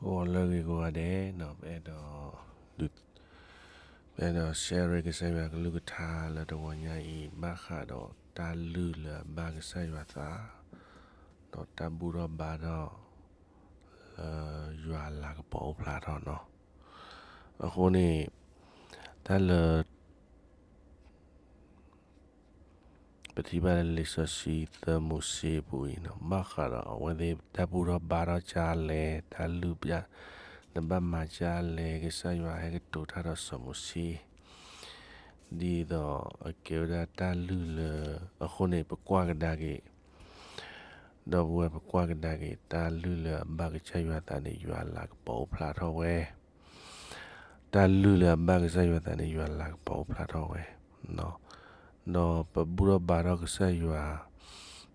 ပှၤလၢအဂ့ၤကိးဂၤဒဲးနီၤ, ပအဲၣ်ဒိး ပအဲၣ်ဒိး share ကစၢ်ယွၤကလုၢ်ကထါလၢတဂီၤညါအံၤ ဘၣ်ဃးဒီးတၢ်လုၢ်လၢအဘၣ်ကစၢ်ယွၤသး, ဒီးတၢ်ဘူၣ်ထီၣ်ဘါထီၣ် လၢယွၤအလၤကပီၤအိၣ်ဖျါထီၣ်နီၤ. အဃိန့ၣ် တၢ်လၢ ပထံၣ်ဘၣ်လၢလံာ်စီဆှံသၢမိၤၡ့အပူၤအံၤနီၤ, ဘၣ်ဃးဒီးအဝဲသ့ၣ်တၢ်ဘူၣ်ထီၣ်ဘါထီၣ်ကၢ်လဲၣ်, တၢ်လုၢ်ပျၢ် နဘၣ်မၤကၢ်လဲၣ်, ကစၢ်ယွၤဟဲကတိၤတၢ်ဒီးစီၤမိၤၡ့ ဒ်သိးအကဲဝဲဒၣ်တၢ်လုၢ်လၢ အဃိန့ၣ် ပကွၢ်ကဒါက့ၤ ဒီပုၢ်ဝဲၢ် ပကွၢ်ကဒါက့ၤ တၢ်လုၢ်လၢအဘၣ်ကစၢ်ယွၤသးန့ၣ် ယွၤအလၤကပီၤအိၣ်ဖျါထီၣ်ဝဲ. တၢ်လုၢ်လၢအဘၣ်ကစၢ်ယွၤသးန့ၣ် ယွၤအလၤကပီၤအိၣ်ဖျါထီၣ်ဝဲ. ဒီးပဘူၣ်ထီၣ်ဘါထီၣ်ကစၢ်ယွၤ,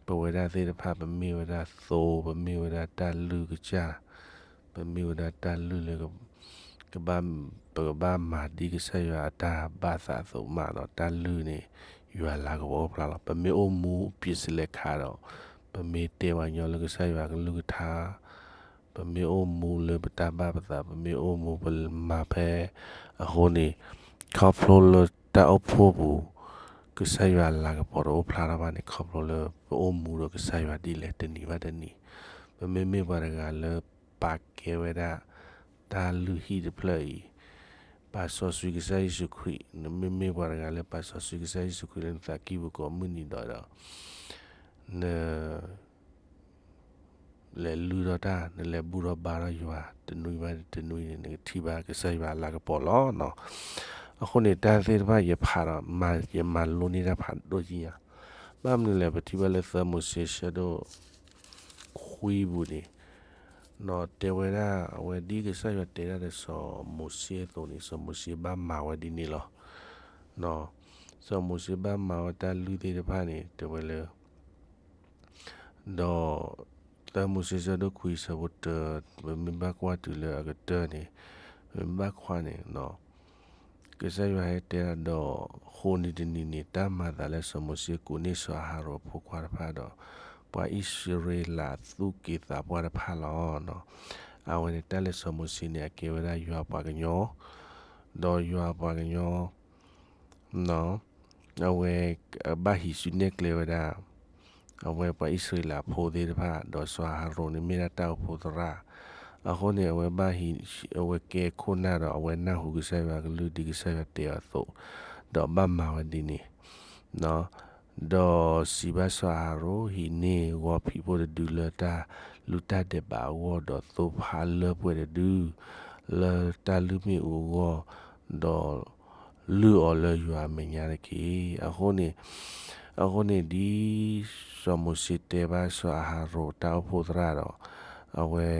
ပဝဲဒၣ်သ့ၣ်တဖၣ် ပမ့ၢ်ဝဲဒၣ်သိ, ပမ့ၢ်ဝဲဒၣ်တၢ်လုၢ်ကစၢ်, ပမ့ၢ်ဝဲဒၣ်တၢ်လုၢ်လၢ ကဘၣ် ပကဘၣ်မၤဒ်ကစၢ်ယွၤအတၢ်ဘၣ်သးအသိးမးဒီး တၢ်လုၢ်န့ၣ် ယွၤအလၤကပီၤအိၣ်ဖျါလီၤ. ပမ့ၢ်အိၣ်မူပျ့ၤစလဲခါဒီး ပမ့ၢ်တဲပှၤကညီလၢကစၢ်ယွၤကလုၢ်ကထါ, ပမ့ၢ်အိၣ်မူလၢပတၢ်ဘၣ်ပသး, ပမ့ၢ်အိၣ်မူပမၤဖဲ အဃိန့ၣ် ခီဖျိလၢတၢ်အိၣ်ဖှိၣ်ပူၤ ကစၢ်ယွၤအလၤကပီၤတအိၣ်ဖျါထီၣ်ဘၣ်န့ၣ် ခီဖျိလၢပအိၣ်မူဒီးကစၢ်ယွၤဒ်လဲၣ် တနံၤဘၣ်တနံၤ, ပမ့မ့ၢ်ပှၤတဂၤလၢပာ်ကဲဝဲဒၣ် တၢ်လုၢ်ဟံၣ်တဖျၢၣ်အံၤ, ပာ်စီဆှံကစၢ်ယ့ၣ်ၡူးခရံာ်, နမ့မ့ၢ်ပှၤတဂၤလၢပာ်စီဆှံကစၢ်ယ့ၣ်ၡူးခရံာ်လၢနသးကံၢ်ပူၤကိးမုၢ်နံၤဒီးဒီး န လဲၤလုၢ်ထီၣ်တၢ်, နလဲၤဘူၣ်ထီၣ်ဘါထီၣ်ယွၤ တနွံဘၣ်တနွံန့ၣ် နကထံၣ်ဘၣ်ကစၢ်ယွၤအလၤကပီၤလီၤ. အဃိန့ၣ် တၢ်သ့ၣ်တဖၣ်ယဖးဒီး ယမၤလိန့ၢ်တၢ်ဖးဒိၣ်ကံယၤ, ဘၣ်မနုၤလဲၣ် ပထံၣ်ဘၣ်လၢသၢမိၤၡ့ဆၢဒိၣ်ခွံပူၤန့ၣ် တဲဝဲဒၣ် အဝဲဒ်ကစၢ်ယွၤတဲဒၣ်ဒီးစီၤမိၤၡ့အသိးန့ၣ် စီၤမိၤၡ့ဘၣ်မၤဝဲဒ်န့ၣ်လီၤ. စီၤမိၤၡ့ဘၣ်မၤဝဲတၢ်လုၢ်သ့ၣ်တဖၣ်န့ၣ် တဲဝဲလၢ ဒီး သၢမိၤၡ့ဆၢဒိၣ်ခွံဆၢဖိတၢ, ပမ့ၢ်ဘၣ်ကွၢ်တုၤလၢအကတၢၢ်န့ၣ်, ပမ့ၢ်ဘၣ်ကွၢ်န့ၣ် ကစၢ်ယွၤဟဲတဲဒၣ်ဒီး ဃိးနံၤတနံၤန့ၣ် တၢ်မၤသးလၢစီၤမိၤၡ့ကိးန့ၢ်စီၤအၤဟရိၣ်အဖိခွါတဖၣ်ဒီး ပှၤအံၣ်စရ့လးသူၣ်က့သးပှၢ်တဖၣ်လီၤ. အဝဲန့ၣ်တၢ်လၢစီၤမိၤၡ့န့ၣ် အကဲဝဲဒၣ်ယွၤပှၤကညီ, ဒီးယွၤပှၤကညီ အဝဲဘၣ်ဟံးစုနဲၣ်ကျဲဝဲဒၣ် အဝဲပှၤအံၣ်စရ့လးဖိသ့ၣ်တဖၣ် ဒီးစီၤအၤဟရိၣ်န့ၣ်မ့ၢ်ဒၣ်တၢ်အိၣ်ဖှိၣ်သရၣ်, အဃိန့ၣ် အဝဲဘၣ်ဟံး အဝဲကဲခိၣ်နၢ်ဒီး အဝဲနၢ်ဟူကစၢ်ယွၤကလုၢ်ဒ်ကစၢ်ယွၤတဲအီၤအသိး, ဒီးဘၣ်မၤဝဲဒ်န့ၣ် ဒီးစံးဘၣ်စီၤအၤဟရိၣ် ဟံးန့ၢ်ဂီၤဖံးဖိတဒုလၢတၢ်လုၢ်တၢ်ဒဲးဘးအဂီၢ် ဒီးသိဖးလၢပှဲၤတဒု လၢတၢ်လုၢ်မ့ၣ်အူအဂီၢ်, ဒီးလုၢ်အီၤလၢယွၤအမဲာ်ညါတက့ၢ်. အဃိန့ၣ်, အဃိန့ၣ် ဒ်စီၤမိၤၡ့တဲဘၣ်စီၤအၤဟရိၣ်တၢ်အိၣ်ဖှိၣ်သရၣ်ဒီး အဝဲ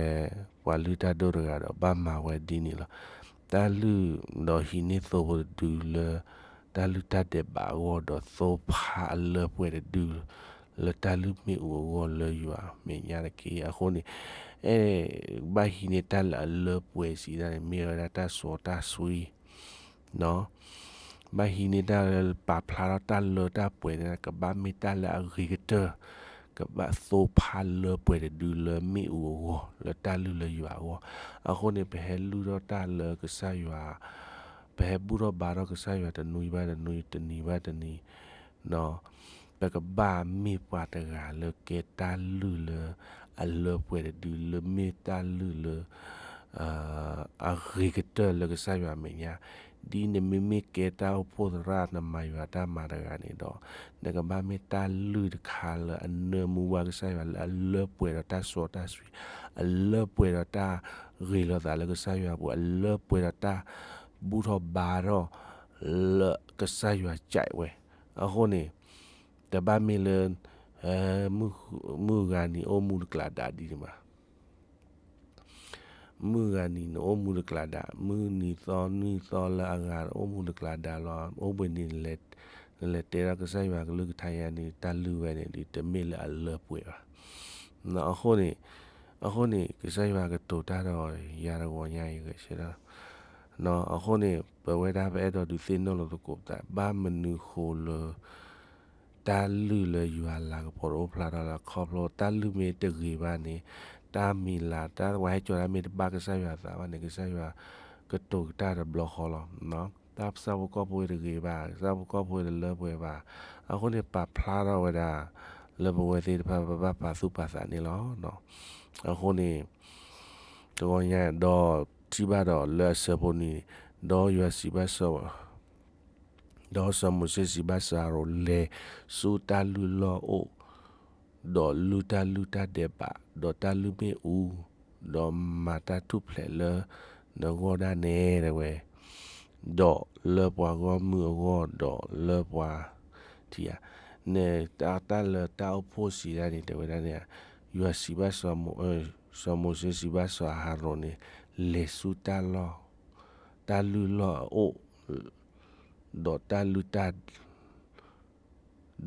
ပှၤလုၢ်တၢ်ဒိၣ်တဂၤဒီး ဘၣ်မၤဝဲဒ်န့ၣ်လီၤ. တၢ်လုၢ် ဒီးဟံးန့ၢ်သိဖိတဒုလၢ တၢ်လုၢ်တၢ်ဒဲးဘးအဂီၢ် ဒီးသိဖးအလၢပှဲၤတဒု လၢတၢ်လုၢ်မ့ၣ်အူအဂီၢ်လၢယွၤမဲာ်ညါတက့ၢ်. အဃိန့ၣ် အဲၣ် ဘၣ်ဟံးန့ၢ်တၢ်လၢအလၢပှဲၤစံးဒၣ်န့ၣ် မ့ၢ်ဝဲဒၣ်တၢ်စီတၢ်ဆှံ ဘၣ်ဟံးန့ၢ်တၢ်လၢပာ်ဖျါထီၣ်တၢ်လၢတၢ်ပှဲၤန့ၣ် ကဘၣ်မ့ၢ်တၢ်လၢအဂ့ၤကတၢၢ်, ကဘၣ်သိဖးလၢပှဲၤတဒုလၢမ့ၣ်အူအဂီၢ် လၢတၢ်လုၢ်လၢယွၤအဂီၢ်. အဃိန့ၣ် ပဟဲလုၢ်ထီၣ်တၢ်လၢကစၢ်ယွၤ, ပဟဲဘူၣ်ထီၣ်ဘါထီၣ်ကစၢ်ယွၤတနွံဘၣ်တနွံ တနံၤဘၣ်တနံၤ ပကဘၣ်မ့ၢ်ပှၤတဂၤလၢကဲတၢ်လုၢ်လၢအလၢပှဲၤတဒု လၢမ့ၢ်တၢ်လုၢ်လၢ အဂ့ၤကတၢၢ်လၢကစၢ်ယွၤအမဲာ်ညါ, ဒ်နမ့မ့ၢ်ကဲတၢ်အိၣ်ဖှိၣ်သရၣ် နမၤယွၤတၢ်မၤတဂၤန့ၣ်ဒီး နကဘၣ်မ့ၢ်တၢ်လုၢ်တခါလၢအနၢမူဘၣ်ကစၢ်ယွၤ လၢအလၢပှဲၤဒီးတၢ်စီတၢ်ဆှံ, အလၢပှဲၤဒီးတၢ်ဂ့ၤလိာ်သးလၢကစၢ်ယွၤအပူၤ, အလၢပှဲၤဒီးတၢ်ဘူၣ်ထီၣ်ဘါထီၣ် လၢကစၢ်ယွၤစံးဝဲ. အဃိန့ၣ် တဘၣ်မ့ၢ်လၢ မုၢ်ဂၤနံၤအိၣ်မူတကျးဒးဒ်န့ၣ်ဘၣ်. မုၢ်ဂၤနံၤနအိၣ်မူတကျးဒး, မုၢ်နံၤသီနံၤသီလၢအဂၤအိၣ်မူတကျးဒးလီၤ. အိၣ်ဘှံးနံၤ နလဲၤတဲထီၣ်ကစၢ်ယွၤကလုၢ်ကထါယါန့ၣ် တၢ်လုၢ်ဝဲန့ၣ် ဒ်တမ့ၢ်လၢအလၢပှဲၤဘၣ်. အဃိန့ၣ်, အဃိန့ၣ် ကစၢ်ယွၤကတိၤတၢ်ဒီးယၤတဂီၤညါအံၤဂဲၤဆၢထၢၣ်, အဃိန့ၣ် ပဝဲဒၣ်ပအဲၣ်ဒိးဒုးသ့ၣ်နီၣ်လိာ်သကိးပသး ဘၣ်မနုၤဃိလၢ တၢ်လုၢ်လၢယွၤအလၤကပီၤတအိၣ်ဖျါထီၣ်လၢ ခီဖျိတၢ်လုၢ်မ့ၢ်တဂ့ၤဘၣ်န့ၣ် တၢ်မံၤလၢ် တၢ်ဝဲဟဲကၠီၤတၢ်မ့ၢ်တဘၣ်ကစၢ်ယွၤအသးဘၣ်န့ၣ် ကစၢ်ယွၤကတိၤကတၢ်တဘျီဃီလီၤ. တၢ်ဆၣ်ဖိကီၢ်ဖိတဂ့ၤဘၣ်, ဆၣ်ဖိကီၢ်ဖိတလၢပှဲၤဘၣ်. အဃိန့ၣ် ပာ်ဖျါထီၣ်ဝဲဒၣ် လၢပဝဲသ့ၣ်တဖၣ် ပဘၣ်ပာ်သူၣ်ပာ်သးန့ၣ်လီၤ. အဃိန့ၣ် တဂီၤညါဒီး ထံၣ်ဘၣ်ဒီးလၢအဆၢဖိနံၤ, ဒီးယွၤစံးဘၣ်စီၤ ဒီးစီၤမိၤၡ့စံးဘၣ်စီၤအၤရိၣ်, လဲၤဆူတၢ်လုၢ်လီၢ်အအိၣ်, ဒီးလုၢ်တၢ်လုၢ်တၢ်ဒဲးဘး, ဒီးတၢ်လုၢ်မ့ၣ်အူ, ဒီးမၤတၢ်ထူၣ်ဖျဲးလၢနဂီၢ်ဒၣ်နဲ တဲဝဲ, ဒီးလၢပှၤဂီၢ်မုၢ်အဂီၢ်, ဒီးလၢပှၤ ထံၣ်ဧါ, န့ၣ်တၢ်လၢတၢ်အိၣ်ဖှိၣ်စံးဒၣ်န့ၣ် တဲဝဲဒၣ်န့ၣ်, ယွၤစံးဘၣ်စီၤမိၤ, စီၤမိၤၡ့စံးဘၣ်စီၤအၤရိၣ်န့ၣ်, လဲၤဆူတၢ်လီၢ်, တၢ်လုၢ်လီၢ်အအိၣ်, ဒီးတၢ်လုၢ်တၢ်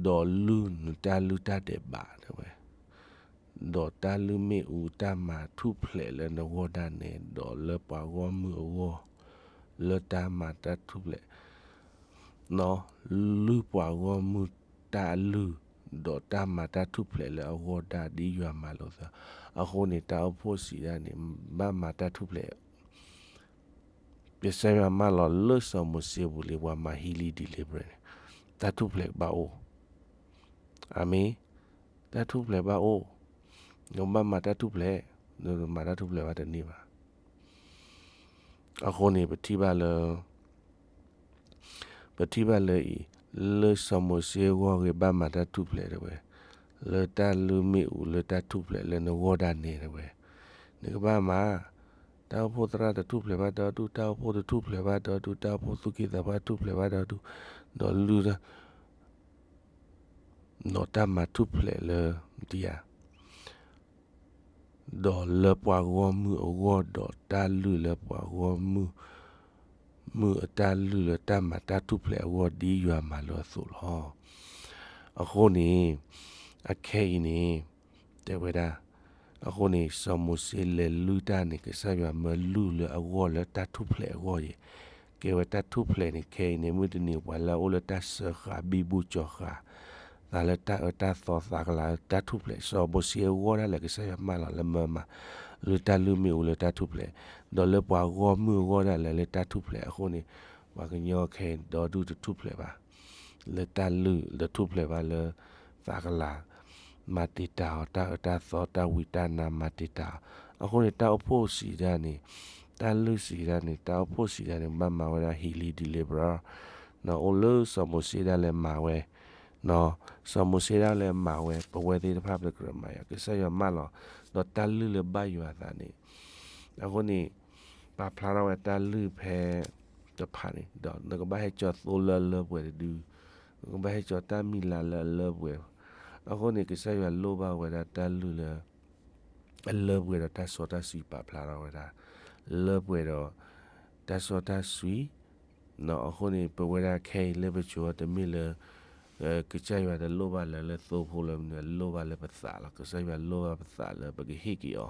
ဒီးလုၢ်နတၢ်လုၢ်တၢ်ဒဲးဘး တဲဝဲ, ဒီးတၢ်လုၢ်မ့ၣ်အူတၢ်မၤထူၣ်ဖျဲးလၢနဂီၢ်ဒၣ်နဲ ဒီးလၢပှၤဂီၢ်မုၢ်အဂီၢ်, လၢတၢ်မၤတၢ်ထူၣ်ဖျဲး, လုၢ်ပှၤဂီၢ်မုၢ်တၢ်လုၢ်, ဒီးတၢ်မၤတၢ်ထူၣ်ဖျဲးလၢအဂီၢ်ဒၣ်ဒ်ယွၤမၤလိာ်သး, အဃိန့ၣ် တၢ်အိၣ်ဖှိၣ်စံးဒၣ်န့ၣ် ဘၣ်မၤတၢ်ထူၣ်ဖျဲး ကစၢ်ယွၤမၢလီၤလၢစီၤမိၤၡ့ပူၤလံ ပှၤမၤ healing deliverance န့ၣ်, တၢ်ထူၣ်ဖျဲးဘၣ်အိၣ်, အၤမ့ၣ်, တၢ်ထူၣ်ဖျဲးဘၣ်အိၣ်, နဘၣ်မၤတၢ်ထူၣ်ဖျဲး, နမၤတၢ်ထူၣ်ဖျဲးဘၣ်တန့ၢ်ဘၣ်. အဃိန့ၣ် ပထံၣ်ဘၣ်လၢ ပထံၣ်ဘၣ်လၢအံၤ, လၢစီၤမိၤၡ့အဂီၢ်ဂ့ၤ ဘၣ်မၤတၢ်ထူၣ်ဖျဲး တဲဝဲ, လၢတၢ်လုၢ်မ့ၣ်အူလၢတၢ်ထူၣ်ဖျဲးလၢနဂီၢ်ဒၣ်နဲ တဲဝဲ, နကဘၣ်မၤ, တၢ်အိၣ်ဖှိၣ်သရၣ်တထူၣ်ဖျဲးဘၣ်ဒီဒူၣ်, တၢ်အိၣ်ဖှိၣ်တထူၣ်ဖျဲးဘၣ်ဒီဒူၣ်, တၢ်အိၣ်ဖှိၣ်သူၣ်က့သးပှၢ်ထူၣ်ဖျဲးဘၣ်ဒီဒူၣ်, ဒီးလုၢ် ဒီးတၢ်မၤထူၣ်ဖျဲးလၢ ဒ်ယၤ ဒီးလၢပှၤဂီၢ်မုၢ်အဂီၢ်, ဒီးတၢ်လုၢ်လၢပှၤဂီၢ်မုၢ်, မုၢ်အတၢ်လုၢ်လၢတၢ်မၤတၢ်ထူၣ်ဖျဲးအဂီၢ် ဒ်ယွၤမၤလိာ်အသိးလီၤ. အဃိန့ၣ် အခဲအံၤန့ၣ် တဲဝဲဒၣ်, အဃိန့ၣ် စီၤမိၤၡ့လဲၤလုၢ်တၢ်န့ၣ် ကစၢ်ယွၤမၢလုၢ်လၢအဂီၢ်လၢတၢ်ထူၣ်ဖျဲးအဂီၢ်ယဲၢ်, ကဲဝဲတၢ်ထူၣ်ဖျဲးန့ၣ် ခဲအံၤန့ၣ် မုၢ်တနံၤပှၤလၢအအိၣ်လၢတၢ်စၢဃာ် ဘံဘူကၠီၤဃာ် သးလၢတၢ်အၢတၢ်သီသးကလၤတၢ်ထူၣ်ဖျဲး, စီၤမိၤၡ့အဂီၢ်ဒၣ်လဲာ် ကစၢ်ယွၤမၢလီၤလၢမၢမၤ လၢတၢ်လုၢ်မ့ၣ်အူလၢတၢ်ထူၣ်ဖျဲး, ဒီးလၢပှၤဂီၢ်မုၢ်အဂီၢ်ဒၣ်လဲာ်လၢတၢ်ထူၣ်ဖျဲး. အဃိန့ၣ် ပှၤကညီခဲအံၤဒီဒူၣ်တထူၣ်ဖျဲးဘၣ် လၢတၢ်လုၢ်တထူၣ်ဖျဲးဘၣ်လၢ သးကလၤ မၤတံာ်တာ်အီၤ, တၢ်အၢတၢ်သီတၢ်ဝံတၢ်နါမၤတံာ်တာ်အီၤ. အဃိန့ၣ် တၢ်အိၣ်ဖှိၣ်စံးဒၣ်န့ၣ်, တၢ်လုၢ်စံးဒၣ်န့ၣ်, တၢ်အိၣ်ဖှိၣ်စံးဒၣ်န့ၣ် ဘၣ်မၤဝဲဒၣ် healing deliverance အိၣ်လၢစီၤမိၤၡ့ဒၣ်လဲာ်မၤဝဲ, စီၤမိၤၡ့ဒၣ်လဲာ်မၤဝဲ, ပဝဲသ့ၣ်တဖၣ်ပတကြၢးမၤယၤ, ကစၢ်ယွၤမၢလီၤ, ဒီးတၢ်လုၢ်လၢဘၣ်ယွၤအသးန့ၣ် အဃိန့ၣ် ပာ်ဖျါထီၣ်ဝဲတၢ်လုၢ်ဖဲတဖၣ်န့ၣ် ဒီးနကဘၣ်ဟဲကၠီၤသိလၢအလၢပှဲၤတဒု, နကဘၣ်ဟဲကၠီၤတၢ်မံၤလၢ်လၢအလၢပှဲၤ. အဃိန့ၣ် ကစၢ်ယွၤလိၣ်ဘၣ်ဝဲဒၣ်တၢ်လုၢ်လၢ အလၢပှဲၤဒီးတၢ်စီတၢ်ဆှံပာ်ဖျါထီၣ်ဝဲဒၣ်, လၢပှဲၤဒီး တၢ်စီတၢ်ဆှံ အဃိန့ၣ် ပဝဲဒၣ်ခဲအံၤလၢပစိၤတမ့ၢ်လၢ ကစၢ်ယွၤတလိၣ်ဘၣ်လၢ လၢသိဖိလၢမနုၤ, လိၣ်ဘၣ်လၢပသးလီၤ. ကစၢ်ယွၤလိၣ်ဘၣ်ပသးလၢပကဟ့ၣ်က့ၤအီၤ,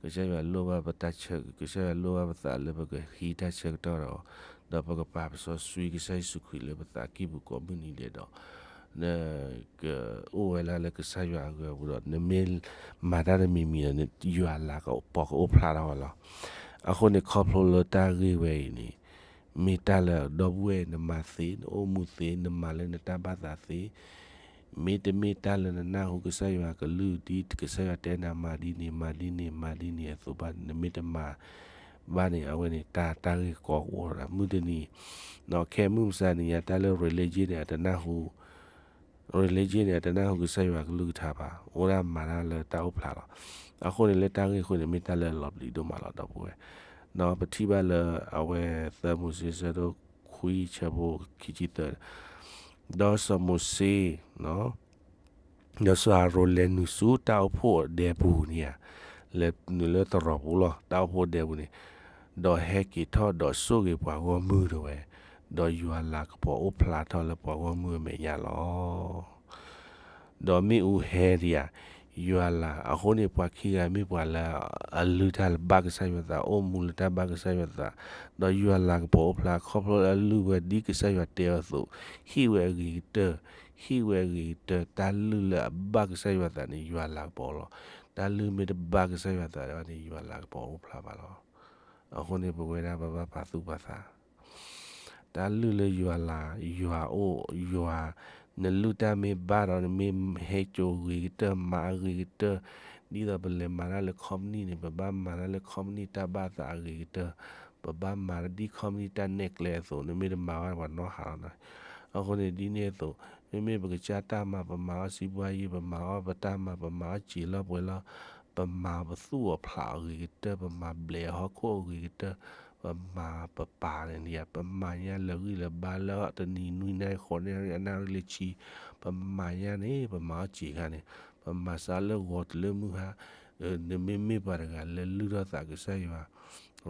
ကစၢ်ယွၤလိၣ်ဘၣ်ပတၢ်ဆၢ, ကစၢ်ယွၤလိၣ်ဘၣ်ပသးလၢပကဟံးတၢ်ဆၢကတီၢ်ဒီး, ဒီးပကပာ်ပစီဆှံကစၢ်ယ့ၣ်ၡူးခရံာ်လၢပသးကံၢ်ပူၤကိးမုၢ်နံၤဒဲးဒီး နကအိၣ်ဝဲဒၣ်လၢကစၢ်ယွၤအဂီၢ်ပူၤဒီး နမ့ၢ်မၤတၢ်တမံၤမံၤဒီး ယွၤအလၤကပီၤကအိၣ်ဖျါထီၣ်ဝဲလီၤ. အဃိန့ၣ် ခီဖျိလၢတၢ်ဂ့ၢ်ဝဲအံၤန့ၣ် မ့ၢ်တၢ်လၢဒီပုၢ်ဝဲၢ်နမၤသ့, နအိၣ်မူသ့, နမၤလၢနတၢ်ဘၣ်သးသ့, မ့တမ့ၢ်တၢ်လၢနနၢ်ဟူကစၢ်ယွၤအကလုၢ် ဒ်ကစၢ်ယွၤတဲနၤ မၤဒ်န့ၣ် မၤဒ်န့ၣ် မၤဒ်န့ၣ်အသိးဘၣ်န့ၣ် နမ့ၢ်တမၤဘၣ်န့ၣ် အဝဲန့ၣ် တၢ် တၢ်ဂ့ၢ်ကီကအိၣ်ဒီး မုၢ်တနံၤ ခဲမုၢ်မဆါနံၤညါ တၢ်လၢ religion န့ၣ် အတနၢ်ဟူ religion န့ၣ် အတနၢ်ဟူကစၢ်ယွၤကလုၢ်ကထါဘၣ်, အိၣ်ဒၣ်မၤတၢ်လၢတၢ်အိၣ်ဖျါလီၤ. အဃိန့ၣ် လၢတၢ်ဂ့ၢ်အဃိန့ၣ် မ့ၢ်တၢ်လၢအလီၤပျံၤဒိၣ်မးလီၤ ဒီပုၢ်ဝဲၢ်, ပထံၣ်ဘၣ်လၢအဝဲ သၢမိၤၡ့ ဆၢဒိၣ်ခွံ ဆၢဖိခံဆံသၢ, ဒီးစီၤမိၤၡ့ ဒီးစီၤအၤရိၣ်လဲၤနုာ်ဆူတၢ်အိၣ်ဖှိၣ်ဒဲပူၤန့ၣ်ဧါ, လဲၤနုာ်လၢသရိာ်ပူၤလီၤ တၢ်အိၣ်ဖှိၣ်ဒဲပူၤန့ၣ်, ဒီးဟဲက့ၤထီၣ်ဒီးဆိၣ်ဂ့ၤပှၤဂီၢ်မုၢ်တဲဝဲ, ဒီးယွၤအလၤကပီၤအိၣ်ဖျါထီၣ်လၢပှၤဂီၢ်မုၢ်အမဲာ်ညါလီၤ. ဒီးမ့ၣ်အူဟဲဒံးဧါ, ယွၤအလၤ, အဃိန့ၣ် ပှၤခံဂၤမ့ၢ်ပှၤလၢအလုၢ်တၢ်လၢဘၣ်ကစၢ်ယွၤသး အိၣ်မူလၢတၢ်ဘၣ်ကစၢ်ယွၤသး, ဒီးယွၤအလၤကပီၤအိၣ်ဖျါခီဖျိလၢအလုၢ်ဝဲဒ်ကစၢ်ယွၤတဲအီၤအသိး, ဟ့ၣ်ဝဲအဂ့ၤကတၢၢ်, ဟ့ၣ်ဝဲအဂ့ၤကတၢၢ် တၢ်လုၢ်လၢအဘၣ်ကစၢ်ယွၤသးန့ၣ် ယွၤအလၤကပီၤလီၤ. တၢ်လုၢ်မ့ၢ်တဘၣ်ကစၢ်ယွၤသးဒၣ်န့ၣ် ယွၤလၤကပီၤအိၣ်ဖျါဘၣ်လီၤ. အဃိန့ၣ် ပဝဲဒၣ်ပဘၣ်ပာ်သူၣ်ပာ်သး တၢ်လုၢ်လၢယွၤလၤ, ယွၤအိၣ်, ယွၤ, နလုၢ်တၢ်မ့ၢ်ဘၣ်ဒီး နမ့ၢ်ဟဲစိာ်အဂ့ၤကတၢၢ် မၤအဂ့ၤကတၢၢ်, ဒ်သိးပလဲၤမၤတၢ်လၢ company န့ၣ် ပဘၣ်မၤတၢ်လၢ company တၢ်ဘၣ်သးအဂ့ၤကတၢၢ်, ပဘၣ်မၤဒ် company တၢ်နဲၣ်ကျဲအသိး နမ့ၢ်တမၤဘၣ်ပှၤနီၢ်ဟးလီၤနီၤ. အဃိန့ၣ် ဒ်န့ၣ်အသိး မ့မ့ၢ်ပကစၢ်တၢ်မၤ ပမၤအီၣ်စံးဘှါယံၤ ပမၤအီၣ်ပတၢ်မၤ ပမၤအီၣ်စံာ်လီၢ်ပှဲၤလီၢ်, ပမၤပသူၣ်အီၤဖျးအဂ့ၤကတၢၢ်, ပမၤဘျဲးအဟီၣ်ခိၣ်အဂ့ၤကတၢၢ်, ပမၤပပာ်န့ၣ် ပမၤညါလၢာ်ဂံၢ်လၢာ်ဘါလၢတနံၤနွံနၣ်ရံၣ် ဃိးနၣ်ရံၣ် အနၣ်ရံၣ်လၢဆံ, ပမၤညါန့ၣ် ပမၤအီၣ်စံာ်ခါန့ၣ် ပမၤစးလၢဂီၤတုၤလၢမုၢ်ဟါ, နမ့မ့ၢ်ပှၤတဂၤလၢလုၢ်ထီၣ်သးကစၢ်ယွၤ,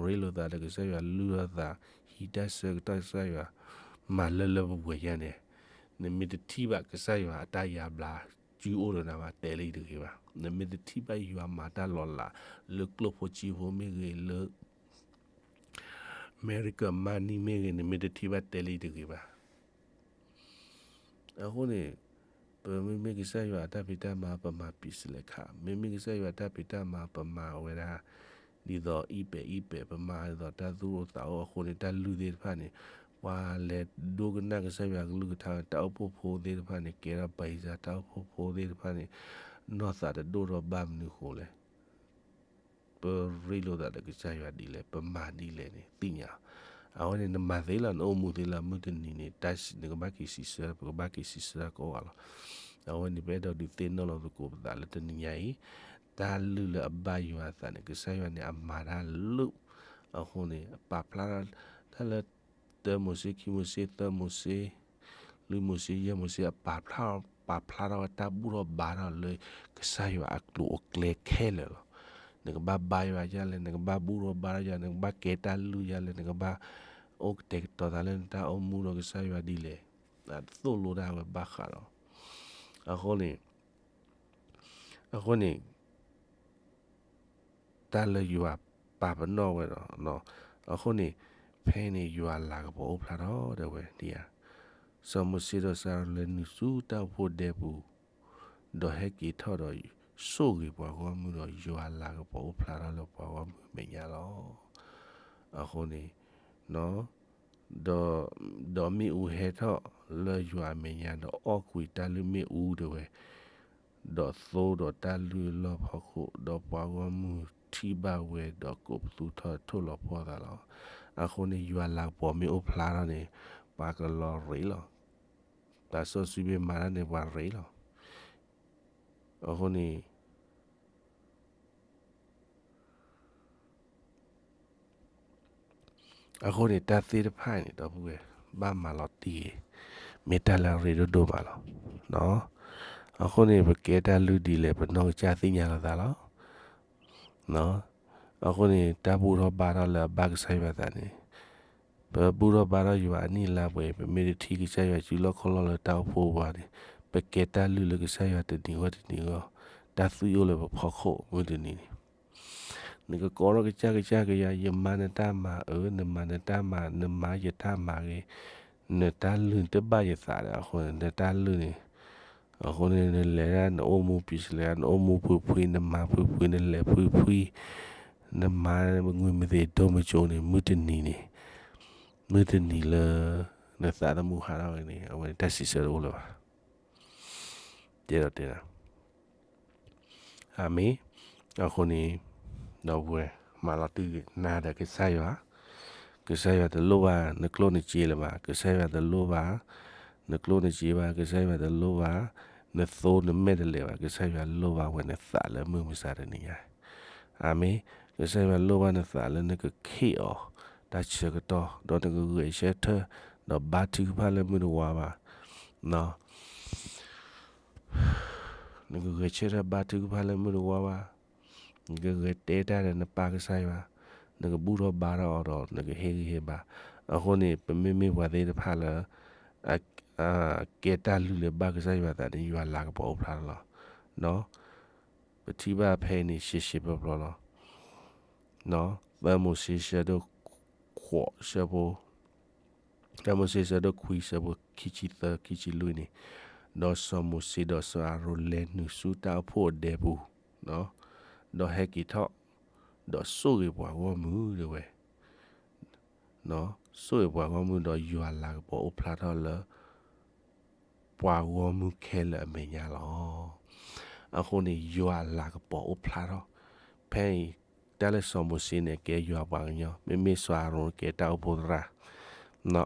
ရ့လိာ်သးဒီးကစၢ်ယွၤ လုၢ်ထီၣ်သး, ဟံးတၢ်ဆၢကတီၢ်ကစၢ်ယွၤ, မၤလၢလၢပှဲၤပှဲၤညါန့ၣ်, နမ့ၢ်တထံၣ်ဘၣ်ကစၢ်ယွၤအတၢ်ယါဘျါ စုအိၣ်ဒီးနၤဘၣ် တဲလၢယတဂ့ၤဘၣ်. နမ့ၢ်တထံၣ်ဘၣ်ယွၤမၤတၢ်လီၤလး လၢကျိၣ်ဖိစ့ဖိမ့ၢ်ဂ့ၤ လၢ America money မ့ၢ်ဂ့ၤ နမ့ၢ်တထံၣ်ဘၣ်တဲလၢယတဂ့ၤဘၣ်. အဃိန့ၣ် ပမ့မ့ၢ်ကစၢ်ယွၤအတၢ်ဖံးတၢ်မၤ ပမၤပံးစလဲခး, မ့မ့ၢ်ကစၢ်ယွၤအတၢ်ဖံးတၢ်မၤ ပမၤဝဲဒၣ် ဒ်သိးအံၣ်ပဲာ်အံၣ်ပဲာ် ပမၤဒ်သိးတၢ်သူၣ်အိၣ်သးအိၣ်အဃိန့ၣ် တၢ်လုၢ်သ့ၣ်တဖၣ်န့ၣ် ပှၤလဲၤဒိကနၣ်ကစၢ်ယွၤကလုၢ်ကထါ တၢ်အိၣ်ဖှိၣ်ဖိသ့ၣ်တဖၣ်န့ၣ် ကဲထီၣ်ပှၤအံသး တၢ်အိၣ်ဖှိၣ်ဖိသ့ၣ်တဖၣ်န့ၣ် နီၢ်သးတဒိၣ်ထီၣ်ဘၣ်မနုၤဃိလဲၣ်. ပရ့လိာ်သးဒီးကစၢ်ယွၤဒ်လဲၣ်, ပမၤဒ်လဲၣ်န့ၣ် သ့ၣ်ညါ. အဝဲန့ၣ် နမၤသ့လီၤ နအိၣ်မူသ့လီၤ မုၢ်တနံၤန့ၣ် တၢ်နကဘၣ်က့ၤစံးဆၢ ပကဘၣ်က့ၤစံးဆၢကိးဂၤလီၤ. အဝဲန့ၣ် ပအဲၣ်ဒိးဒုးသ့ၣ်နီၣ်လိာ်သကိးပသးလၢတနံၤညါအံၤ, တၢ်လုၢ်လၢအဘၣ်ယွၤအသးန့ၣ် ကစၢ်ယွၤန့ၣ် အမၤတၢ်လုၢ်, အဃိန့ၣ် အပာ်ဖျါထီၣ်တၢ်လၢ တၢမိၤၡ့ ခံမိၤၡ့ သၢမိၤၡ့ လွံၢ်မိၤၡ့ ယဲၢ်မိၤၡ့ အပာ်ဖျါ ပာ်ဖျါထီၣ်ဝဲတၢ်ဘူၣ်ထီၣ်ဘါထီၣ်လၢ ကစၢ်ယွၤအကျိၤအကျဲခဲလၢာ်လီၤ. နကဘၣ်ဘါယွၤဒ်လဲၣ်, နကဘၣ်ဘူၣ်ထီၣ်ဘါထီၣ်ယွၤ, နကဘၣ်ကဲတၢ်လုၢ်ဒ်လဲၣ်, နကဘၣ်အိၣ်ကတဲာ်ကတီၤသးလၢနတၢ်အိၣ်မူဒီးကစၢ်ယွၤဒ်လဲၣ်, အသိၣ်လိတၢ်ဝဲဘၣ်ဃးဒီး အဃိန့ၣ် အဃိန့ၣ် တၢ်လၢယွၤပာ်ပနီၣ်ဝဲဒီး အဃိန့ၣ် ဖဲန့ၣ်ယွၤလၤကပီၤအိၣ်ဖျါထီၣ်ဒၣ်ဝဲဒၣ်ဧါ. စီၤမိၤၡ့ဒီးစီၤအၤဟိၣ်လဲၤနုာ်ဆူတၢ်အိၣ်ဖှိၣ်ဒဲပူၤ, ဒီးဟဲက့ၤထီၣ်ဒီး ဆိၣ်ဂ့ၤပှၤဂီၢ်မုၢ်ဒီး ယွၤလၤကပီၤအိၣ်ဖျါထီၣ်လၢပှၤဂီၢ်မုၢ်အမဲာ်ညါလီၤ. အဃိန့ၣ် ဒီး ဒီးမ့ၣ်အူဟဲထီၣ်လၢယွၤအမဲာ်ညါ ဒီးအီၣ်ကွံာ်တၢ်လုၢ်မ့ၣ်အူဒၣ်ဝဲ, ဒီးသိဒီးတၢ်လုၢ်လီၢ်ဖီခိၣ်, ဒီးပှၤဂီၢ်မုၢ်ထံၣ်ဘၣ်ဝဲဒီးကိးပသူထီၣ်ထိၣ်လီၤဖှီၣ်သးလီၤ. အဃိန့ၣ် ယွၤလၤကပီၤမ့ၢ်အိၣ်ဖျါထီၣ်န့ၣ် ပှၤကလီၤရ့လီၤ. တၢ်စီဆှံမ့ၢ်မၤတၢ်န့ၣ် ပှၤရ့လီၤ. အဃိန့ၣ် အဃိန့ၣ် တၢ်သ့ၣ်တဖၣ်န့ၣ် ဒီပုၢ်ဝဲၢ် ဘၣ်မၤလီၤတံၢ်ဂ့ၤ, မ့ၢ်တၢ်လၢအရ့ဒိၣ်ဒိၣ်မးလီၤ. အဃိန့ၣ် ပကဲတၢ်လုၢ်ဒ်လဲၣ် ပနီၢ်ကစၢ်သ့ၣ်ညါလီၤသးလီၤ. အဃိန့ၣ် တၢ်ဘူၣ်ထီၣ်ဘါထီၣ်လၢအဘၣ်ကစၢ်ယွၤသးန့ၣ် ပဘူၣ်ထီၣ်ဘါထီၣ်ယွၤအနံၣ်အလါပှဲၤ, ပမ့ၢ်တထံၣ်ကစၢ်ယွၤစုလီၢ်ခီၣ်လီၢ်လၢတၢ်အိၣ်ဖှိၣ်ဘၣ်န့ၣ် ပကဲတၢ်လုၢ်လၢကစၢ်ယွၤတနံၤဂီၢ်တနံၤဂီၢ်, တၢ်သွံၣ်အိၣ်လၢပဖီခိၣ်မုၢ်တနံၤန့ၣ် နကကိးထီၣ်ကစၢ်ကစၢ်ကယၤ, ယမၤနတၢ်မၤဧၢ, နမၤနတၢ်မၤ, နမၤယတၢ်မၤဂ့ၤ, နတၢ်လုၢ်တဘၣ်ယသးဒီးအဃိန့ၣ် နတၢ်လုၢ်န့ၣ်, အဃိန့ၣ် နလဲၤဒၣ်နအိၣ်မူပံးစလဲ, နအိၣ်မူဖှံဖှံ, နမၤဖှံဖှံ, နလဲၤဖှံဖှံ, နမၤမုာ်မသ့ၣ်ဒိၣ်မုာ်ကၠိန့ၣ် မုၢ်တနံၤန့ၣ်, မုၢ်တနံၤလၢ နသးသမူဟးထီၣ်ဝဲန့ၣ် အဝဲန့ၣ်တၢ်စံးဆၢတအိၣ်လၢၤဘၣ်. တဲဒီးတဲဒၣ် အၤမ့ၣ်. အဃိန့ၣ် ဒီပုၢ်ဝဲၢ် မၤလီၤတံၢ်နၤဒီးကစၢ်ယွၤ, ကစၢ်ယွၤတလိၣ်ဘၣ်နကျိၣ်နစ့လၢၤဘၣ်, ကစၢ်ယွၤတလိၣ်ဘၣ် နကျိၣ်နစ့ဘၣ်, ကစၢ်ယွၤတလိၣ်ဘၣ် နသိနမဲာ်တလဲၤဘၣ်, ကစၢ်ယွၤလိၣ်ဘၣ်ဝဲနသးလၢမုၢ်မဆါတနံၤညါ, အၤမ့ၣ်. ကစၢ်ယွၤလိၣ်ဘၣ်နသးလၢနကခ့ၣ်အီၤ တၢ်ဆၢကတီၢ်, ဒီးနကဂဲၤဆၢထၢၣ် ဒီးဘါထုကဖၣ်လၢမုၢ်တဝါဘၣ် နကဂဲၤဆၢထၢၣ်ဘါထုကဖၣ်လၢမုၢ်တဝါဘၣ်, နကဂဲၤတဲတၢ်ဒီးနပၢ်ကစၢ်ယွၤ, နကဘူၣ်ထီၣ်ဘါထီၣ်အီၤဒီး နကဟ့ၣ်ဂံၢ်ဟ့ၣ်ဘါ. အဃိန့ၣ် ပမ့မ့ၢ်ပှၤသ့ၣ်တဖၣ်လၢ ကဲတၢ်လုၢ်လၢဘၣ်ကစၢ်ယွၤသးန့ၣ် ယွၤလၤကပီၤအိၣ်ဖျါလီၤ. ပထံၣ်ဘၣ်ဖဲအံၤန့ၣ် ရှဲရှဲပျီပျီလီၤ. သၢမိၤၡ့ ဆၢဒိၣ်ခွံ ဆၢဖိ သၢမိၤၡ့ ဆၢဒိၣ်ခွံ ဆၢဖိခံဆံသၢ ခံဆံလွံၢ်န့ၣ်, ဒီးစီၤမိၤၡ့ဒီးစီၤအၤရိၣ်လဲၤနုာ်ဆူတၢ်အိၣ်ဖှိၣ်အဒဲပူၤ, ဒီးဟဲက့ၤထီၣ်, ဒီးဆိၣ်ဂ့ၤပှၤဂီၢ်မုၢ်ဒၣ်ဝဲ, ဆိၣ်ဂ့ၤပှၤဂီၢ်မုၢ်ဒီးယွၤလၤကပီၤအိၣ်ဖျါထီၣ်လၢ ပှၤဂီၢ်မုၢ်ခဲလၢာ်အမဲာ်ညါလီၤ. အဃိန့ၣ် ယွၤအလၤကပီၤအိၣ်ဖျါထီၣ်, ဖဲအံၤ တၢ်လၢစီၤမိၤၡ့န့ၣ် ကဲယွၤပှၤကညီ, မ့မ့ၢ်စီၤအၤရိၣ်ကဲတၢ်အိၣ်ဖှိၣ်သရၣ်,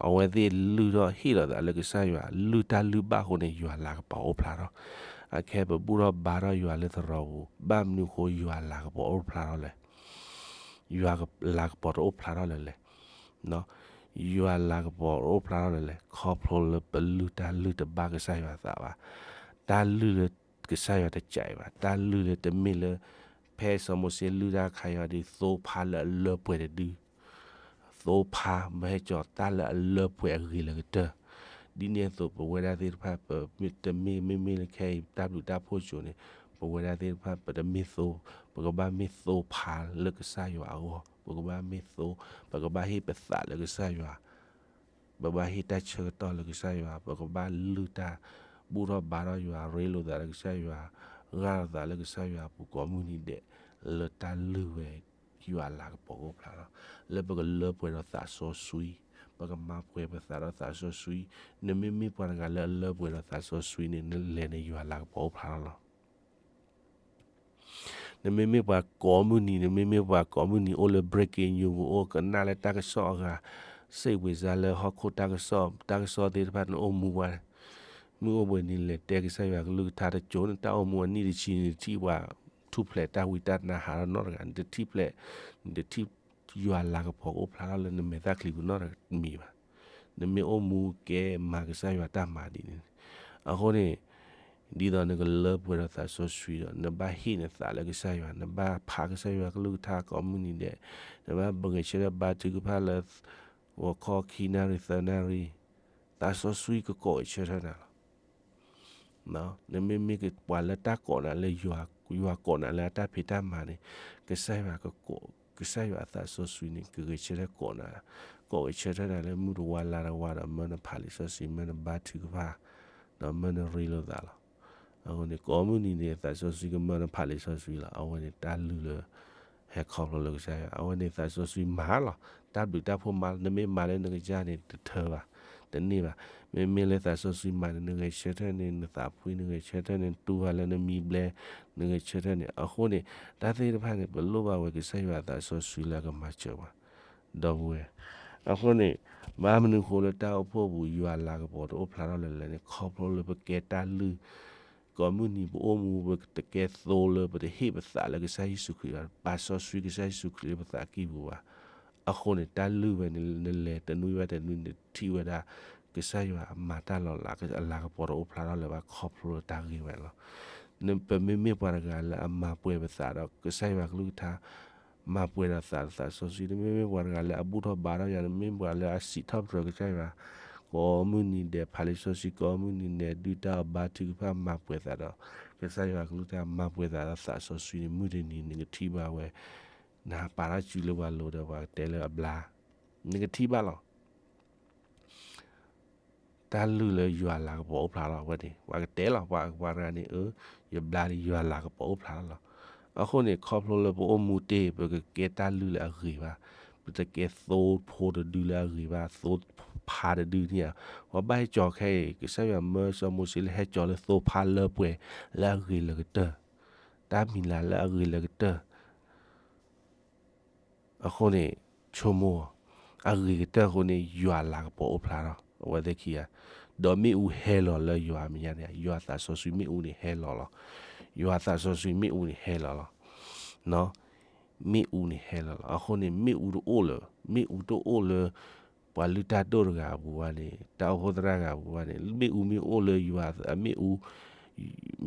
အဝဲသ့ၣ်လုၢ်ထီၣ်ဟ့ၣ်လီၤသးလၢကစၢ်ယွၤ, လုၢ်တၢ်လုၢ်ဘၣ်အဃိန့ၣ် ယွၤလၤကပီၤအိၣ်ဖျါထီၣ်, အခဲပဘူၣ်ထီၣ်ဘါထီၣ်ယွၤလၢသရိာ်ပူၤ, ဘၣ်မနုၤအဃိယွၤလၤကပီၤအိၣ်ဖျါထီၣ်လဲၣ်. ယွၤလၤကပီၤတအိၣ်ဖျါထီၣ်လၢၤလဲၣ်. ယွၤလၤကပီၤတအိၣ်ဖျါထီၣ်လၢၤလဲၣ်, ခီဖျိလၢပလုၢ်တၢ်လုၢ်တဘၣ်ကစၢ်ယွၤသးဘၣ်, တၢ်လုၢ်လၢကစၢ်ယွၤတကးဘၣ်, တၢ်လုၢ်လၢတမ့ၢ်လၢ ဖဲစီၤမိၤၡ့လုၢ်တၢ်အခါအံၤဒ်သိး သိဖါလၢအလၢပှဲၤတဒု သိဖါမၢဟဲကၠီၤတၢ်လၢအလၢပှဲၤအဂ့ၤလၢကတၢၢ်, ဒ်န့ၣ်အသိး ပဝဲဒၣ်သ့ၣ်တဖၣ် ပတမ့ၢ် မ့မ့ၢ်လၢခဲအံၤ တၢ်ဘျုးတၢ်ဖှိၣ်စိၤန့ၣ်, ပဝဲဒၣ်သ့ၣ်တဖၣ် ပတမ့ၢ်သိ, ပကဘၣ်မ့ၢ်သိဖါလၢကစၢ်ယွၤအဂီၢ်, ပကဘၣ်မ့ၢ်သိ, ပကဘၣ်ဟ့ၣ်ပသးလၢကစၢ်ယွၤ ပဘၣ်ဟ့ၣ်တၢ်ဆၢကတီၢ်လၢကစၢ်ယွၤ, ပကဘၣ်လုၢ်တၢ်ဘူၣ်ထီၣ်ဘါထီၣ်ယွၤ, ရ့လိာ်သးလၢကစၢ်ယွၤ, ဂၢ်လိာ်သးလၢကစၢ်ယွၤအပူၤကိးမုၢ်နံၤဒဲး, လၢတၢ်လုၢ်ဝဲ ယွၤအလၤကပီၤကအိၣ်ဖျါထီၣ်, လၢပကလၢပှဲၤဒီးသးစီဆှံ, ပကမၤပှဲၤပသးဒီးသးစီဆှံ, နမ့မ့ၢ်ပှၤတဂၤလၢအလၢပှဲၤဒီးသးစီဆှံန့ၣ် နလဲၤန့ၣ်ယွၤလၤကပီၤအိၣ်ဖျါထီၣ်လီၤ. နမ့မ့ၢ်ပှၤကိးမုၢ်နံၤ, နမ့မ့ၢ်ပှၤကိးမုၢ်နံၤအိၣ်လၢ breaking news ပူၤ အိၣ်ကနၣ်လၢတၢ်ကစီၣ်အဂၤ, စိတ်ဝင်စားလၢဟီၣ်ခိၣ်တၢ်ကစီၣ်, တၢ်ကစီၣ်သ့ၣ်တဖၣ်န့ၣ်အိၣ်မူဝဲ, မုၢ်အိၣ်ဘှံးနံၤလဲၤတဲကစၢ်ယွၤကလုၢ်ကထါတကၠိန့ၣ် တၢ်အိၣ်မူအနံၣ်တဆံန့ၣ် နတထံၣ်ပှၤထူၣ်ဖျဲးတၢ်ဝံတၢ်နါဟးထီၣ်နီတဂၤ, နတထံၣ်ဖျဲး, နတထံၣ် ယွၤလၤကပီၤကအိၣ်ဖျါထီၣ်လၢနမဲာ်သၣ်ချံပူၤနီတမံၤဘၣ်. နမ့ၢ်အိၣ်မူကဲမၤကစၢ်ယွၤတၢ်မၤဒ်န့ၣ်, အဃိန့ၣ် ဒ်သိးနကလၢပှဲၤဒီးသးစီဆှံဒီး နဘၣ်ဟ့ၣ်နသးလၢကစၢ်ယွၤ, နဘၣ်ဖးကစၢ်ယွၤကလုၢ်ကထါကိးမုၢ်နံၤဒဲး, နဘၣ်ပဂဲၤဆၢထၢၣ်ဘါထုကဖၣ်လၢ ဂီၤခီခံနၣ်ရံၣ်သၢနၣ်ရံၣ်, သးစီဆှံကကိးဂဲၤဆၢထၢၣ်နၤလီၤ. နမ့မ့ၢ်ပှၤလၢတၢ်ကိးနၤလၢယွၤ, ယွၤကိးနၤလၢအတၢ်ဖံးတၢ်မၤန့ၣ်, ကစၢ်ယွၤကကိး, ကစၢ်ယွၤအသးစီဆှံန့ၣ် ကဂဲၤဆၢထၢၣ်ကိးနၤ, ကိးဂဲၤဆၢထၢၣ်နၤလၢမုၢ်တဝါလါတဝါဒီး မၢနဖးလံာ်စီဆှံ, မၢနဘါထုကဖၣ်, ဒီးမၢနရ့လိာ်သးလီၤ. အဃိန့ၣ် ကိးမုၢ်နံၤန့ၣ် သးစီဆှံကမၢနဖးလံာ်စီဆှံလီၤ. အဝဲန့ၣ်တၢ်လုၢ်လၢ ဟဲခီဖျိလၢကစၢ်ယွၤ, အဝဲန့ၣ်သးစီဆှံမၤလီၤ. တၢ်ဘျုးတၢ်ဖှိၣ်မၤလီၤ. နမ့ၢ်မၤလၢနကစၢ်န့ၣ် တထၢဘၣ်, တန့ၢ်ဘၣ်. မ့မ့ၢ်လၢသးစီဆှံမၤန့ၣ် နဂဲၤဆၢထၢၣ်န့ၣ် နသးဖှံ, နဂဲၤဆၢထၢၣ်န့ၣ် နတူၢ်ဘၣ်လၢနမံဘျဲ, နဂဲၤဆၢထၢၣ်န့ၣ်. အဃိန့ၣ် တၢ်သ့ၣ်တဖၣ်န့ၣ် ပလိၣ်ဘၣ်ဝဲကစၢ်ယွၤအသးစီဆှံလၢအကမၤစၢၤပှၤ ဒီပုၢ်ဝဲၢ်. အဃိန့ၣ် ဘၣ်မနုၤဃိလၢတၢ်အိၣ်ဖှိၣ်ပူၤ ယွၤလၤကပီၤတအိၣ်ဖျါထီၣ်လၢၤလဲၣ်န့ၣ် ခီဖျိလၢပကဲတၢ်လုၢ်, ကိးမုၢ်နံၤပအိၣ်မူ ပတကဲသိလၢပတဟ့ၣ်ပသးလၢကစၢ်ယ့ၣ်ၡူးခရံာ်ဘၣ်, ပာ်စီဆှံကစၢ်ယ့ၣ်ၡူးခရံာ်လၢပသးကံၢ်ပူၤဘၣ်. အဃိန့ၣ် တၢ်လုၢ်ဝဲန့ၣ် နလဲၤတနွံဘၣ်တနွံ နထံၣ်ဝဲဒၣ် ကစၢ်ယွၤအမၤတၢ်လီၤလး အလၤကပီၤတအိၣ်ဖျါထီၣ်လၢၤဘၣ် ခီဖျိလၢတၢ်ဂ့ၢ်ဝဲလီၤ. ပမ့မ့ၢ်ပှၤတဂၤလၢအမၤပှဲၤပသးဒီး ကစၢ်ယွၤကလုၢ်ကထါ မၤပှဲၤဒီးသး သးစီဆှံ, နမ့မ့ၢ်ပှၤတဂၤလၢအဘူၣ်ထီၣ်ဘါထီၣ်ယွၤ, နမ့မ့ၢ်ပှၤလၢအစံးထီၣ်ပတြၢၤကစၢ်ယွၤ ကိးမုၢ်နံၤဒဲး, ဖးလံာ်စီဆှံကိးမုၢ်နံၤဒဲး, ဒုၣ်တၢ်အီၣ်ဘါထုကဖၣ် မၤပှဲၤသးဒီး ကစၢ်ယွၤကလုၢ်ကထါ မၤပှဲၤသးဒီးသးစီဆှံန့ၣ် မုၢ်တနံၤနကထံၣ်ဘၣ်ဝဲ, နဟးပာ်ထီၣ်စုလၢပှၤလိၤဒီးပှၤကတဲလၢအဘျါ, နကထံၣ်ဘၣ်လီၤ. တၢ်လုၢ်လၢယွၤလၤကပီၤအိၣ်ဖျါလီၤ. အဝဲန့ၣ် ပှၤကတဲလီၤ, ပှၤတဂၤန့ၣ် အၢ ယဘျါလံ ယွၤလၤကပီၤအိၣ်ဖျါလီၤ. အဃိန့ၣ် ခီဖျိလၢပအိၣ်မူတ့ၢ် ပကကဲတၢ်လုၢ်လၢအဂ့ၤဘၣ်, ပတကဲသိဖိတဒုလၢအဂ့ၤဘၣ်, သိဖါတဒုန့ၣ်ဧါ. ပှၤဘၣ်ဟဲကၠီၤခဲအံၤ ကစၢ်ယွၤမၢစီၤမိၤၡ့လၢဟဲကၠီၤလၢသိဖါလၢပှဲၤလၢအဂ့ၤလၢကတၢၢ်, တၢ်မံၤလၤလၢအဂ့ၤလၢကတၢၢ် အဃိန့ၣ် ဆိကမိၣ်, အဂ့ၤကတၢၢ်အဃိန့ၣ် ယွၤလၤကပီၤအိၣ်ဖျါထီၣ် အဝဲသ့ၣ်ခံဂၤ, ဒီးမ့ၣ်အူဟဲလီၤလၢယွၤအမဲာ်ညါန့ၣ်, ယွၤသးစီဆှံမ့ၣ်အူန့ၣ်ဟဲလီၤလီၤ. ယွၤသးစီဆှံမ့ၣ်အူန့ၣ်ဟဲလီၤလီၤ. မ့ၣ်အူန့ၣ်ဟဲလီၤလီၤ. အဃိန့ၣ် မ့ၣ်အူတအိၣ်လၢ, မ့ၣ်အူတအိၣ်လၢ ပှၤလုၢ်တၢ်ဒိၣ်တဂၤအပူၤဘၣ်န့ၣ်, တၢ်အိၣ်ဖှိၣ်သရၣ်တဂၤအပူၤဘၣ်န့ၣ်, မ့ၣ်အူမ့ၢ်အိၣ်လၢယွၤအမ့ၣ်အူ,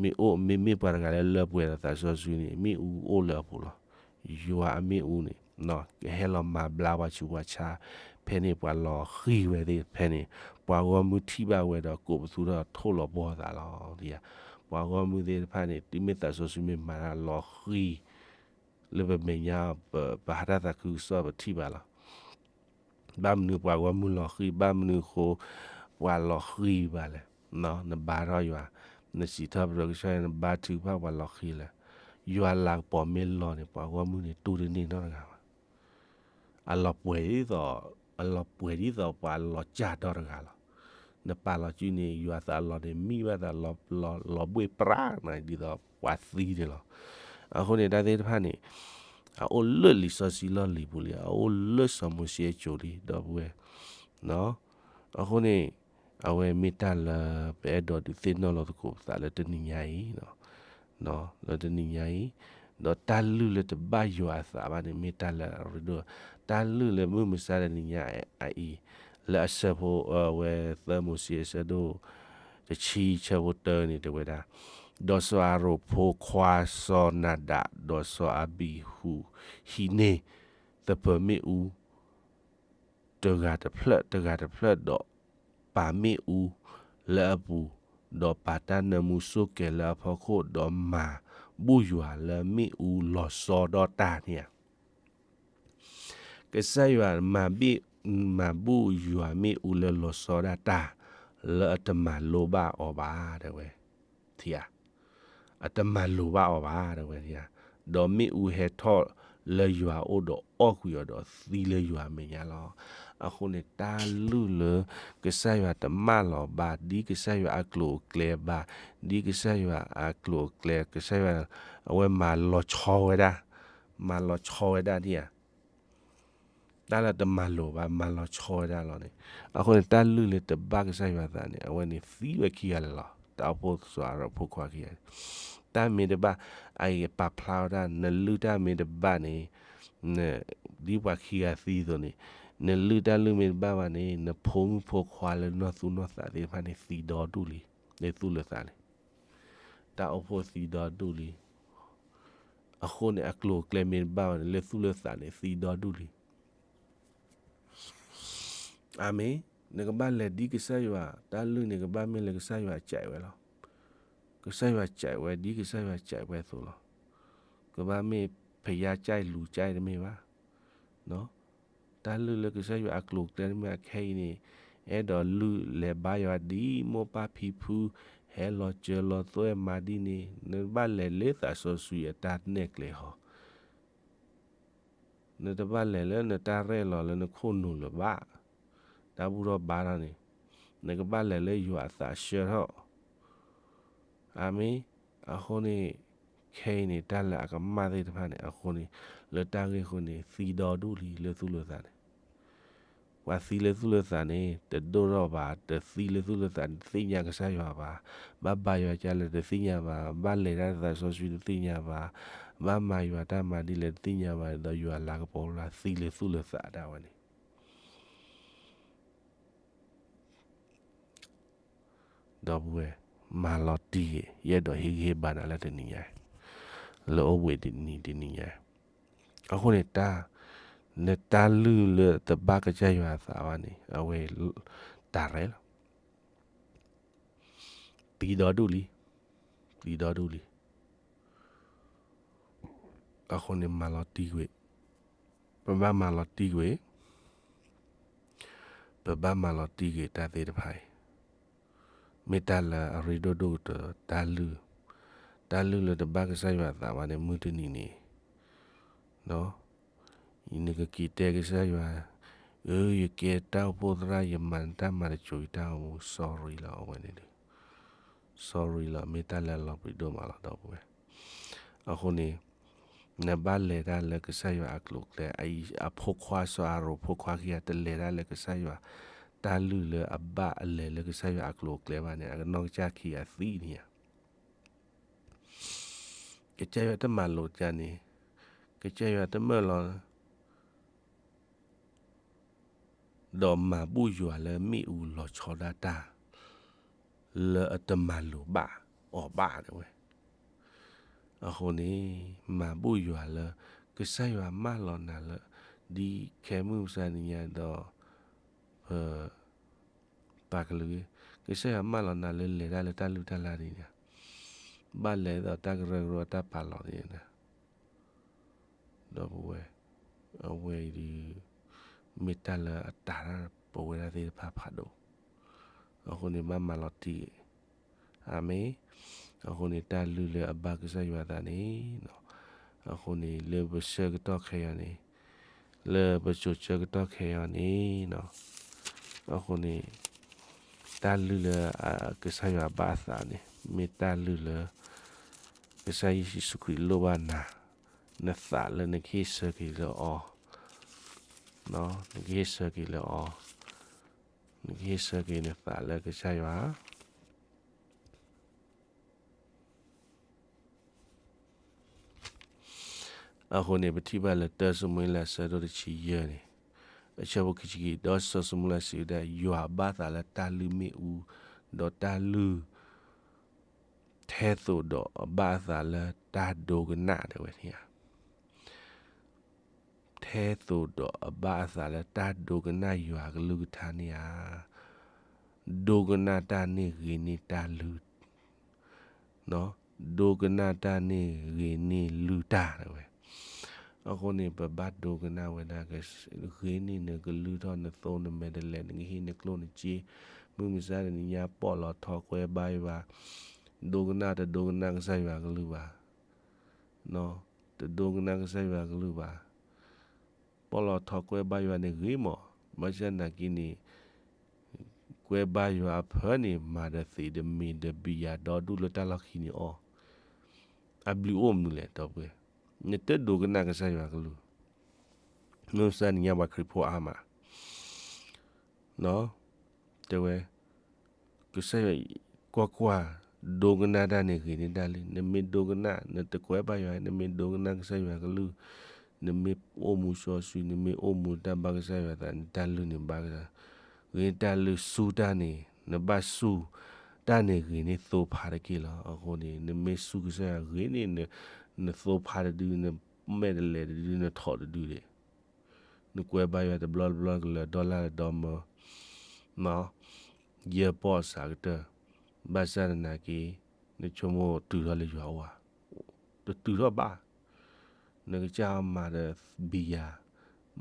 မ့ၢ်အိၣ်, မ့မ့ၢ်ပှၤတဂၤလၢလၢပှဲၤဒီးသးစီဆှံန့ၣ် မ့ၣ်အူအိၣ်လၢအပူၤလီၤ. ယွၤအမ့ၣ်အူန့ၣ် ကဟဲလီၤမၤဘျါပှၤဆူးပှၤဆါ, ဖဲန့ၣ်ပှၤလီၤဃံၤဝဲသ့ၣ်ဖဲန့ၣ်, ပှၤဂီၢ်မုၢ်ထံၣ်ဘၣ်ဝဲဒီး ကိးပသူထီၣ်ထိၣ်လီၤဘီၣ်သးလီၤ. ပှၤဂီၢ်မုၢ်သ့ၣ်တဖၣ်န့ၣ် တုၤမ့ၢ်သးစီဆှံမ့ၢ်မၤတၢ်လီၤဃံၤ လၢပမဲာ်ညါ, ပဟးတၢ်သးခုကစီၣ်ပထံၣ်ဘၣ်လီၤ. ဘၣ်မနုၤပှၤဂီၢ်မုၢ်လီၤဃံၤ, ဘၣ်မနုၤအဃိ ပှၤလီၤဃံၤဘၣ်လဲၣ်. နဘါထီၣ်ယွၤ, နစံးထီၣ်ပတြၢၤကစၢ်ယွၤ, နဘါထုကဖၣ် ပှၤလီၤဃံၤလဲၣ်. ယွၤလၤကပီၤမ့ၢ်လီၤန့ၣ် ပှၤဂီၢ်မုၢ်န့ၣ် တူၢ်တန့ၢ်နီတဂၤဘၣ်. အလီၤပှဲၤဒ်သိး, အလီၤပှဲၤဒ်သိးပှၤလီၤစၢ်ဒီတဂၤလီၤ. နပာ်လီၤစုန့ၣ် ယွၤသးလီၤန့ၣ် မံဘၣ်သးလီၤ, လီၤဘှ့ၣ်ပြးနၤ ဒ်သိးပှၤသံန့ၣ်လီၤ. အဃိန့ၣ် တၢ်သ့ၣ်တဖၣ်န့ၣ် အအိၣ်လၢလံာ်စီဆှံလီၢ်လံၤပူၤလံ, အအိၣ်လၢစီၤမိၤၡ့အစိၤလံ ဒီပုၢ်ဝဲၢ်. အဃိန့ၣ် အဝဲမ့ၢ်တၢ်လၢပအဲၣ်ဒိးဒုးသ့ၣ်နီၣ်လိာ်သကိးပသးလၢတနံၤညါအံၤ, လၢတနံၤညါအံၤ, ဒီးတၢ်လုၢ်လၢတဘၣ်ယွၤအသးဘၣ်န့ၣ် မ့ၢ်တၢ်လၢအရ့ဒိၣ်, တၢ်လုၢ်လၢမုၢ်မဆါတနံၤညါအံၤ, လၢအဆၢဖိ အဝဲသၢမိၤၡ့ အဆၢဒိၣ်တဆံ ဆၢဖိတၢန့ၣ် တဲဝဲဒၣ်, ဒီးစီၤအၤရိၣ်ဖိခွါစီၤနၤဒး ဒီးစီၤအၤဘံဟူ ဟံးန့ၢ်သပၢၤမ့ၣ်အူ တဂၤတဖျၢၣ်တဂၤတဖျၢၣ် ဒီးပာ်မ့ၣ်အူလၢအပူၤ, ဒီးပာ်တၢ်နၢမူဆိၣ်ကဲၤလၢအဖီခိၣ်, ဒီးမၤဘူၣ်ယွၤလၢမ့ၣ်အူလီၤဆီဒီးတၢ်န့ၣ်ဧါ. ကစၢ်ယွၤမၤဘူၣ်ယွၤမ့ၣ်အူလၢလီၤဆီဒၣ်တၢ် လၢအတမၤလိဘၣ်အီၤဘၣ် တဲဝဲ. ထံဧါ, အတမၤလိၤဘၣ်အီၤဘၣ် တဲဝဲ. ဒီးမ့ၣ်အူဟဲထီၣ်လၢယွၤအအိၣ်ဒီးအီၣ်ကွံာ်အီၤ ဒီးသံလၢယွၤအမဲာ်ညါလီၤ. အဃိန့ၣ် တၢ်လုၢ်လၢကစၢ်ယွၤတမၢလီၤဘၣ် ဒ်ကစၢ်ယွၤအကျိၤအကျဲဘၣ်, ဒ်ကစၢ်ယွၤအကျိၤအကျဲ ကစၢ်ယွၤ အဝဲမၤလီၤဆီဝဲဒၣ်, မၤလီၤဆီဝဲဒၣ်ဒံးဧါ. တၢ်လၢတမၤလိၤဘၣ် မၤလီၤဆီဝဲဒၣ်လီၤန့ၣ်, အဃိန့ၣ် တၢ်လုၢ်လၢတဘၣ်ကစၢ်ယွၤသးန့ၣ် အဝဲန့ၣ်သံဝဲခံဂၤလၢာ်လီၤ. တၢ်အိၣ်ဖှိၣ်စီၤအၤရိၣ်ဖိခွါခံဂၤန့ၣ်, တၢ်မ့ၢ်တဘၣ် အအံၤပာ်ဖျါဝဲဒၣ် နလုၢ်တၢ်မ့ၢ်တဘၣ်န့ၣ်, ဒ်ပှၤခံဂၤသံအသိးန့ၣ်, နလုၢ်တၢ်လုၢ်မ့ၢ်တဘၣ်ဘၣ်န့ၣ် နဖိမုၣ်ဖိခွါလၢနီၢ်သူၣ်နီၢ်သးသ့ၣ်တဖၣ်န့ၣ် သံဒီဒူၣ်လံ, လၢသူၣ်လၢသးန့ၣ် တၢ်အိၣ်ဖှိၣ်သံဒီဒူၣ်လံ. အဃိန့ၣ် အကျိၤအကျဲမ့ၢ်တဘၣ်ဘၣ်န့ၣ် လၢသူၣ်လၢသးန့ၣ် သံဒီဒူၣ်လံ. အၤမ့ၣ်, နကဘၣ်လဲၤဒ်ကစၢ်ယွၤ, တၢ်လုၢ်န့ၣ်ကဘၣ်မ့ၢ်လၢကစၢ်ယွၤစံးဝဲလီၤ. ကစၢ်ယွၤစံးဝဲဒ်ကစၢ်ယွၤစံးဝဲအသိးလီၤ. ကဘၣ်မ့ၢ်ဖယါစံးလူၤစံးတမ့ၢ်ဘၣ်. တၢ်လုၢ်လၢကစၢ်ယွၤအကျိၤအကျဲတမ့ၢ်အခဲအံၤန့ၣ်, အဲၣ်ဒိးလုၢ်လဲၤဘါယွၤဒ်မိၢ်ပၢ်ဖံဖု, ဟဲလီၤစၢၤလီၤသွဲၣ်မၤဒ်န့ၣ်, နတဘၣ်လဲၤလၢသးစီဆှံအတၢ်နဲၣ်ကျဲၤဟီ နတဘၣ်လဲၤလၢနတၢ်ရဲၣ်လီၤလၢနခိၣ်နူာ်လၢၤဘၣ်. တၢ်ဘူၣ်ထီၣ်ဘါထီၣ်န့ၣ်, နကဘၣ်လဲၤလၢယွၤအသးဆၢထီၣ်. အၤမ့ၣ်, အဃိန့ၣ်, ခဲအံၤန့ၣ် တၢ်လၢအကမၣ်သ့ၣ်တဖၣ်န့ၣ် အဃိန့ၣ်, လၢတၢ်ဂ့ၢ်အဃိန့ၣ် သံဒီဒူၣ်လံလၢသူၣ်လၢသးန့ၣ် ပှၤသံလၢသူၣ်လၢသးန့ၣ် တဒိၣ်ထီၣ်ဘၣ်, တသံလၢသူၣ်လၢသးန့ၣ် တသ့ၣ်ညါကစၢ်ယွၤဘၣ်, ဘၣ်ဘါယွၤကၢ်လၢတသ့ၣ်ညါဘၣ်, ဘၣ်လဲၤတၢ်သးစီဆှံတသ့ၣ်ညါဘၣ်, ဘၣ်မၤယွၤတၢ်မၤဒ်လဲၣ်တသ့ၣ်ညါဘၣ်, ဒီးယွၤလၤကပီၤလၢသံလၢသူၣ်လၢသးဒၣ်ဝဲန့ၣ် ဒီပုၢ်ဝဲၢ်, မၤလီၤတံၢ်ဂ့ၤ, ယအဲၣ်ဒိးဟ့ၣ်ဂံၢ်ဟ့ၣ်ဘါနၤလၢတနံၤညါ, လၢအိၣ်ဘှံးတနံၤတနံၤညါ, အဃိန့ၣ်တၢ်, နတၢ်လုၢ်လၢတဘၣ်ကစၢ်ယွၤအသးဘၣ်န့ၣ် အဝဲ, တၢ်ရဲၣ်လီၤ သံဒီဒူၣ်လံ, သံဒီဒူၣ်လံ. အဃိန့ၣ်မၤလီၤတံၢ်ကွံာ်, ပဘၣ်မၤလီၤတံၢ်ကွံာ်, ပဘၣ်မၤလီၤတံၢ်ကွံာ်တၢ်သ့ၣ်တဖၣ်အံၤ, မ့ၢ်တၢ်လၢအရ့ဒိၣ်ဒိၣ်ကတၢၢ် တၢ်လုၢ်, တၢ်လုၢ်လၢတဘၣ်ကစၢ်ယွၤအသးဘၣ်န့ၣ် မုၢ်တနံၤန့ၣ် နကက့ၤတဲကစၢ်ယွၤ, အၢ ယကဲတၢ်အိၣ်ဖှိၣ်သရၣ် ယမၤနတၢ်မၤတစိၤယတၢ်အိၣ်မူ sorry လီၤ အဝဲန့ၣ်ဒီး, sorry လီၤ မ့ၢ်တၢ်လၢအလီၤပျံၤဒိၣ်မးလီၤ ဒီပုၢ်ဝဲၢ်. အဃိန့ၣ်, နဘၣ်လဲၤတၢ်လၢကစၢ်ယွၤအကျိၤအကျဲ, အဖိခွါစီၤအၤရိၣ်ဖိခွါခံဂၤ တလဲၤတၢ်လၢကစၢ်ယွၤ, တၢ်လုၢ်လၢအဘၣ်အလဲၤလၢကစၢ်ယွၤအကျိၤအကျဲဘၣ်န့ၣ် အကနီၢ်ကစၢ်ခံဂၤသံန့ၣ်ဧါ ကစၢ်ယွၤတမၤလိာ်ကန့ၣ်, ကစၢ်ယွၤတမၢလီၤ, ဒီးမၤဘူၣ်ယွၤလၢမ့ၣ်အူလီၤဆီဒၣ်တၢ်, လၢအတမၤလိာ်ဘၣ်အီၤဘၣ်တဲဝဲ. အဃိန့ၣ်, မၤဘူၣ်ယွၤလၢ, ကစၢ်ယွၤမၢလီၤနၤလၢ, ဒ်ခဲမုၢ်မဆါတနံၤညါဒီး, ပ ပာ်ကလုာ်ဂ့ၤ, ကစၢ်ယွၤမၢလီၤနၤလၢလဲၤတၢ်လၢတၢ်လုၢ်တၢ်လၢ်ဒ်န့ၣ်, ဘၣ်လဲၤဒီးတၢ်ကရၢကရိတၢ်ပာ်လီၤဒ်န့ၣ်, ဒီပုၢ်ဝဲၢ်, အဝဲအံၤဒီး, မ့ၢ်တၢ်လၢအတၢ်ရၢပဝဲဒၣ်သ့ၣ်တဖၣ်ဖးဒိၣ်, အဃိန့ၣ်ဘၣ်မၤလီၤတံၢ်ဂ့ၤ, အၤမ့ၣ်. အဃိန့ၣ် တၢ်လုၢ်လၢအဘၣ်ကစၢ်ယွၤသးန့ၣ်, အဃိန့ၣ် လၢပဆၢကတီၢ်ခဲအံၤန့ၣ်, လၢပစိၤဆၢကတီၢ်ခဲအံၤန့ၣ်, အဃိန့ၣ် တၢ်လုၢ်လၢကစၢ်ယွၤဘၣ်အသးန့ၣ် မ့ၢ်တၢ်လုၢ်လၢ ကစၢ်ယ့ၣ်ၡူးခရံာ်လိၣ်ဘၣ်နၤ, နသးလၢနကဟ့ၣ်ဆၢက့ၤလၢအီၤ, နကဟ့ၣ်ဆၢက့ၤလၢအီၤ, နကဟ့ၣ်ဆၢက့ၤနသးလၢကစၢ်ယွၤ. အဃိန့ၣ် ပထံၣ်ဘၣ်လၢတၢ ၡမူၤအ့လး အဆၢဒိၣ်တဆံယဲၢ်န့ၣ်, အဆၢဖိခံဆံခံ, ဒီးစီၤၡမူၤအ့လးစံးဝဲဒၣ်, ယွၤဘၣ်သးလၢတၢ်လုၢ်မ့ၣ်အူ, ဒီးတၢ်လုၢ် ထဲသိးဒီးအဘၣ်အသးလၢတၢ်ဒိကနၣ် တဲဝဲန့ၣ်ဧါ. ထဲသိးဒီးအဘၣ်အသးလၢတၢ်ဒိကနၣ်ယွၤကလုၢ်ကထါန့ၣ်ဧါ. ဒိကနၣ်တၢ်န့ၣ်ဂ့ၤန့ၢ်တၢ်လုၢ်, ဒိကနၣ်တၢ်န့ၣ်ဂ့ၤန့ၢ်လုၢ်တၢ် တဲဝဲ. အဃိန့ၣ် ပဘၣ်ဒိကနၣ်ဝဲဒၣ် ဂ့ၤန့ၢ်နကလုၢ်ထီၣ်နသိနမဲာ်တဲးလဲး နကဟ့ၣ်နကျိၣ်နစ့, မုၢ်မဆါတနံၤညါ ပီၣ်လီၤထီၣ်ကွဲဘါယွၤ, ဒိကနၣ်တဒိကနၣ်ကစၢ်ယွၤကလုၢ်ဘၣ်, တဒိကနၣ်ကစၢ်ယွၤကလုၢ်ဘၣ်. ပီၣ်လီၤထီၣ်ကွဲဘါယွၤန့ၣ်ဂ့ၤမး, ဘၣ်ဆၣ်သနာ်က့န့ၣ် ကွဲဘါယွၤအဖၢန့ၣ် မၤဒီးသံးဒီးမ့ၤဒီးဘံယၤဒီဒူၣ်လၢတၢ်လီၢ်ခံန့ၣ်အီၤ, အဘျုးအိၣ်မနုၤလဲၣ် ဒီပုၢ်ဝဲၢ်, နတဒိကနၣ်ကစၢ်ယွၤကလုၢ်. မုၢ်မဆါတနံၤညါပှၤခရံာ်ဖိအါမး တဲဝဲ, ကစၢ်ယွၤ ကွၢ်ကွၢ်, ဒိကနၣ်တၢ်န့ၣ်ဂ့ၤန့ၢ်တၢ်လုၢ်, နမ့ၢ်ဒိကနၣ် နတကွဲဘါယွၤ, နမ့ၢ်ဒိကနၣ်ကစၢ်ယွၤကလုၢ်, နမ့ၢ်အိၣ်မူစီဆှံ, နမ့ၢ်အိၣ်မူတၢ်ဘၣ်ကစၢ်ယွၤသးန့ၣ် တၢ်လုၢ်န့ၣ်ဘၣ်ကစၢ်, ဂ့ၤန့ၢ်တၢ်လုၢ်, စူၢ်တၢ်န့ၣ် နဘၣ်စူၢ်, တၢ်န့ၣ်ဂ့ၤန့ၢ်သိဖါတက့ၢ်လီၤ. အဃိန့ၣ် နမ့ၢ်စူၢ်ကစၢ်ယွၤဂ့ၤန့ၢ် နသိဖါတဒု, နမဲာ်တဲးလဲးတဒု, နထိးတဒုဒဲး နကွဲဘါယွၤတဘျီတဘျီ ကလၢၤဒီလၢ်ဒီမၢ, ယဲၢ်ပီၢ်အစှၤကတၢၢ်, ဘၣ်ဆၣ်သနာ်က့ နဆိကမိၣ်တုၤထီၣ်လၢယွၤအိၣ်ဧါ, တတုၤထီၣ်ဘၣ်. နကစၢ်မၤဒီးဘံယၤ,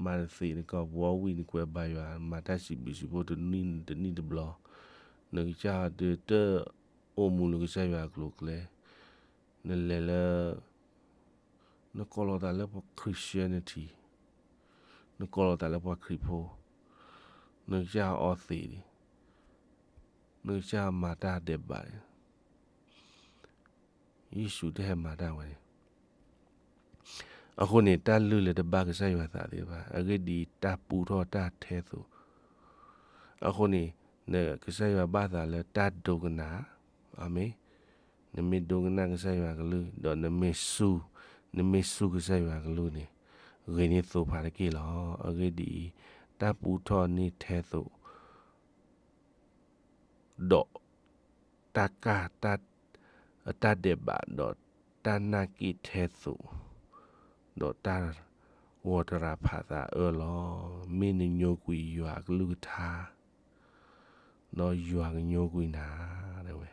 မၤဒီးသံး နကိာ်ပှီၢ်ဝံၣ် နကွဲဘါယွၤ မၤတၢ်စံးဘျုးစံးဖှိၣ်တနံၣ်တနံၣ်တဘျီ, နကစၢ်ဒုးတအိၣ်မူလၢကစၢ်ယွၤအကျိၤအကျဲ, နလဲၤလၢ နကိးလီၤသးလၢပှၤ Christianity, နကိးလီၤသးလၢပှၤခရံာ်ဖိ, နကစၢ်အီသံးဒံး, နကစၢ်မၤတၢ်ဒဲးဘးဒံး, ယ့ၣ်ၡူးတဟဲမၤတၢ်ဝဲန့ၣ်, အဃိန့ၣ် တၢ်လုၢ်လၢတဘၣ်ကစၢ်ယွၤသးသ့ၣ်တဖၣ်, အဂ့ၢ်ဒ်အံၤ, တၢ်ပူထီၣ်တၢ်ထဲသိး, အဃိန့ၣ် ကစၢ်ယွၤဘၣ်သးလၢတၢ်ဒိကနၣ်, အၤမ့ၣ်, နမ့ၢ်ဒိကနၣ်ကစၢ်ယွၤကလုၢ် ဒီးနမ့ၢ်စူၢ်, နမ့ၢ်စူၢ်ကစၢ်ယွၤကလုၢ်န့ၣ်, ဂ့ၤန့ၢ်သိဖါတက့ၢ်လီၤ. အဂ့ၢ်ဒ်အံၤ, တၢ်ပူထီၣ်န့ၢ်ထဲသိး ဒီးတၢ်ကၢ်, တၢ်ဒဲးဘး, ဒီးတၢ်နာ်က့ၣ်ထဲသိး, ဒီးတၢ်ဂီၤတရၤဖးသးအၢလီၤ. မ့ၢ်နညိကွံာ်ယွၤအကလုၢ်ကထါ, ဒီးယွၤကညိကွံာ်နၤ, တဲဝဲ,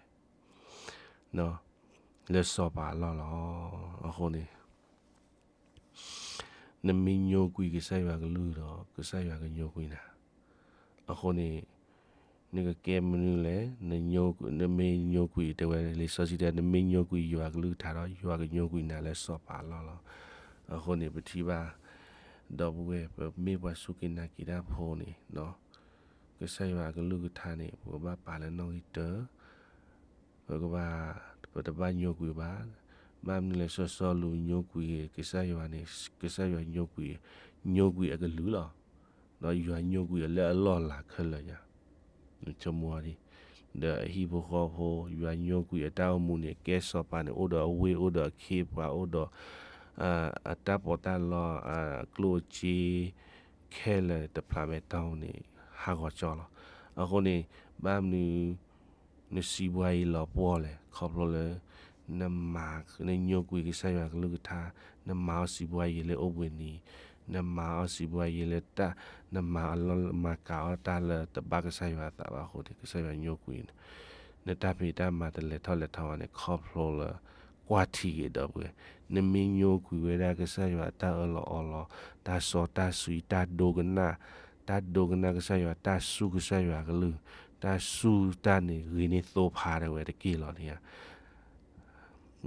လၢစီၤပၤအလီၢ်လီၤ. အဃိန့ၣ် နမ့ၢ်ညိကွံာ်ကစၢ်ယွၤကလုၢ်ဒီး ကစၢ်ယွၤကညိကွံာ်နၤ. အဃိန့ၣ် နကကဲမနုၤလဲၣ်, နမ့ၢ်ညိကွံာ်, တဲဝဲလံာ်စီဆှံတဲ နမ့ၢ်ညိကွံာ်ယွၤကလုၢ်ကထါဒီး ယွၤကညိကွံာ်နၤလၢစီၤပၤအလီၢ်လီၤ. အဃိန့ၣ် ပထံၣ်ဘၣ် ဒီပုၢ်ဝဲၢ် ပမ့ၢ်ပှၤစူၢ်က့ၤနာ်က့ၤတၢ်ဖိန့ၣ် ကစၢ်ယွၤအကလုၢ်ကထါန့ၣ် ပကဘၣ်ပာ်လၢနီၣ်ဂံၢ်တၢ, ပကဘၣ်, ပတဘၣ်ညိကွံာ်ဘၣ်. ဘၣ်မနုၤလဲၣ် စီၤစီလူးညိကွံာ်ကစၢ်ယွၤန့ၣ် ကစၢ်ယွၤညိကွံာ်, ညိကွံာ်အကလုၢ်လီၤ. ဒီးယွၤညိကွံာ်အလၢအလီၢ်လၤခဲလၢာ်ညါ, ဆိကမိၣ်ဒံး, ဒီးအဟံၣ်ဖိဃီဖိ ယွၤညိကွံာ်အတၢ်အိၣ်မူန့ၣ် ကဲစီၤပၤန့ၣ် အိၣ်ဒီးအဝ့ၢ် အိၣ်ဒီးအခ့အပှၤ အိၣ်ဒီး အတၢ်ပီးတၢ်လီ အကျိၣ်အစ့ ခဲလၢာ်တဖျးမဲာ်တီၢ်န့ၣ် ဟးဂီၤကၠီလီၤ. အဃိန့ၣ် ဘၣ်မနုၤ နစံးဘှါယံၤလီၤပှီၢ်လဲၣ်, ခီဖျိလၢ နမၤ, နညိကွံာ်ကစၢ်ယွၤကလုၢ်ကထါ, နမၤအီၤစံးဘှါယံၤလၢအိၣ်ဘှံးနံၤ, နမၤအီၤစံးဘှါယံၤလၢတၢ်, နမၤအီၤလၢမၤကၤအီၤတၢ်လၢတဘၣ်ကစၢ်ယွၤအသးဘၣ်အဃိန့ၣ် ကစၢ်ယွၤညိကွံာ်နၤ. နတၢ်ဖံးတၢ်မၤတလဲၤထီၣ်လဲၤထီဘၣ်န့ၣ် ခီဖျိလၢ ကွၢ်ထံက့ၤဒီပုၢ်ဝဲၢ်, နမ့ၢ်ညိကွံာ်ဝဲဒၣ်ကစၢ်ယွၤအတၢ်အၢၣ်လီၤအီလီၤ, တၢ်စီတၢ်ဆှံ, တၢ်ဒိကနၣ်, တၢ်ဒိကနၣ်ကစၢ်ယွၤ, တၢ်စူၢ်ကစၢ်ယွၤကလုၢ်, တၢ်စူၢ်တၢ်န့ၣ်ဂ့ၤန့ၢ်သိဖးတဲဝဲတက့ၢ်လီၤန့ၣ်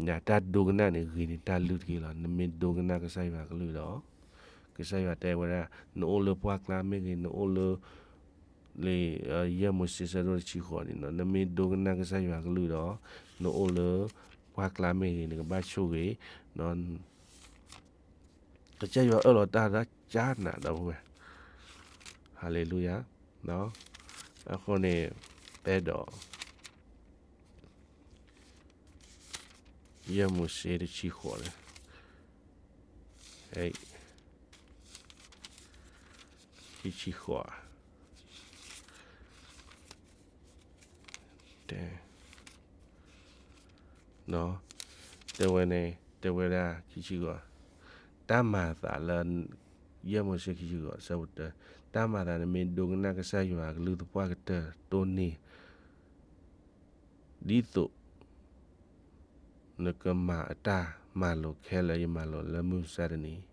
ဧါ. တၢ်ဒိကနၣ်န့ၣ်ဂ့ၤန့ၢ်တၢ်လုၢ်တက့ၢ်လီၤ. နမ့ၢ်ဒိကနၣ်ကစၢ်ယွၤကလုၢ်ဒီး ကစၢ်ယွၤတဲဝဲဒၣ် နအိၣ်လၢပှၢ်ကျါမ့ၢ်ဂ့ၤ နအိၣ်လၢ လံာ်ယဲၢ်မိၤၡ့ဆၢဒိၣ်တဆံဃိးန့ၣ် နမ့ၢ်ဒိကနၣ်ကစၢ်ယွၤကလုၢ်ဒီး နအိၣ်လၢပှၢ်ကျါမ့ၢ်ဂ့ၤ နကဘၣ်ဆိၣ်ဂ့ၤ ကစၢ်ယွၤအၢၣ်လီၤတၢ်ဒၣ်ကၢ်နးဒီပုၢ်ဝဲၢ်, ဟါလ့လူယၤ. အဃိန့ၣ် ပအဲၣ်ဒိး ယဲၢ်မိၤၡ့တဆံဃိးန့ၣ် ခံဆံဃိး တဲ တဲဝဲန့ၣ် တဲဝဲဒၣ်ခံဆံဃိး တၢ်မၤအသးလၢ ယဲၢ်မိၤၡ့ခံဆံဃိး ဆၢဖိတၢ တၢ်မၤအသး နမ့ၢ်ဒိကနၣ်ကစၢ်ယွၤကလုၢ်သပှၢ်ကတၢၢ်တိၢ်န့ၢ် ဒ်သိး နကမၤအတၢ်မၤလိာ်ခဲလၢာ်ယမၤလိာ်လၢမုၢ်မဆါတနံၤ,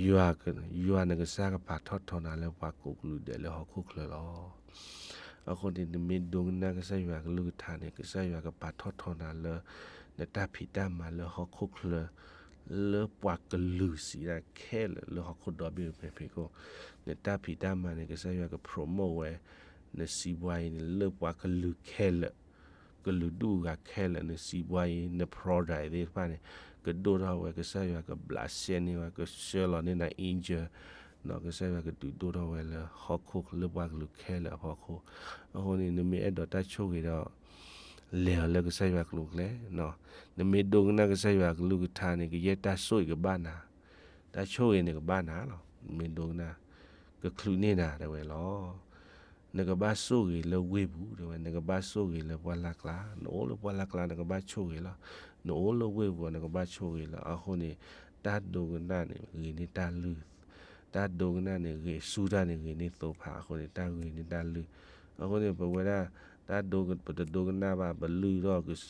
ယွၤနကစၢ်ကပာ်ထီၣ်ထီနၤလၢပှၤကိးကလုာ်ဒဲးလၢဟီၣ်ခိၣ်ချၢလီၤ. အဃိန့ၣ် နမ့ၢ်ဒိကနၣ်ကစၢ်ယွၤကလုၢ်ကထါန့ၣ် ကစၢ်ယွၤကပာ်ထီၣ်ထီနၤလၢ နတၢ်ဖံးတၢ်မၤလၢဟီၣ်ခိၣ်ချၢ လၢပှၤကလုာ်စံးဒၣ်ခဲလၢာ်လၢဟီၣ်ခိၣ်ဒီဘ့ၣ်ဖဲဖံးခိၣ်, နတၢ်ဖံးတၢ်မၤန့ၣ် ကစၢ်ယွၤက promote ဝဲ နစံးဘှါအံၤန့ၣ် လၢပှၤကလုာ်ခဲလၢာ်, ကလုာ်ဒူၣ်အဂၤခဲလၢာ် နစံးဘှါအံၤ န product သ့ၣ်တဖၣ်န့ၣ် ကဒိၣ်ထီၣ်ဝဲ ကစၢ်ယွၤကဘျးစဲန့ၢ်ဝဲ ကဆှၢလီၤန့ၢ်နၤ angel ကစၢ်ယွၤကဒုးဒိၣ်ထီၣ်ဝဲလၢဟီၣ်ခိၣ်လၢပှၤကလုာ်ခဲလၢာ်အဖီခိၣ်. အဃိန့ၣ် နမ့ၢ်အဲၣ်ဒိးတၢ်ဆိၣ်ဂ့ၤဒီး လဲၤအီၤလၢကစၢ်ယွၤကျိၤကျဲ, နမ့ၢ်ဒိကနၣ်ကစၢ်ယွၤကလုၢ်ကထါန့ၣ် ကယဲၢ်တၢ်ဆိၣ်ဂ့ၤကဘၣ်နၤ, တၢ်ဆိၣ်ဂ့ၤန့ၣ်ကဘၣ်နၤလီၤ. နမ့ၢ်ဒိကနၣ် ကချုးန့ၢ်နၤတဲဝဲလီၤ. နကဘၣ်ဆိၣ်ဂ့ၤလၢဝ့ၢ်ပူၤတဲဝဲ, နကဘၣ်ဆိၣ်ဂ့ၤလၢပှၢ်လၢ်ကျါ, နအိၣ်လၢပှၢ်လၢ်ကျါ နကဘၣ်ဆိၣ်ဂ့ၤလီၤ. နအိၣ်လၢဝ့ၢ်ပူၤ နကဘၣ်ဆိၣ်ဂ့ၤလီၤ. အဃိန့ၣ် တၢ်ဒိကနၣ်န့ၣ် ဂ့ၤန့ၢ်တၢ်လုၢ်, တၢ်ဒိကနၣ်န့ၣ် ဂ့ၤစူၢ်တၢ်န့ၣ် ဂ့ၤန့ၢ်သိဖး အဃိန့ၣ် တၢ်ဂ့ၤန့ၢ်တၢ်လုၢ်. အဃိန့ၣ် ပဝဲဒၣ် တၢ်ဒိ ပတဒိကနၣ်ဘၣ် ပလုၢ်ထီၣ်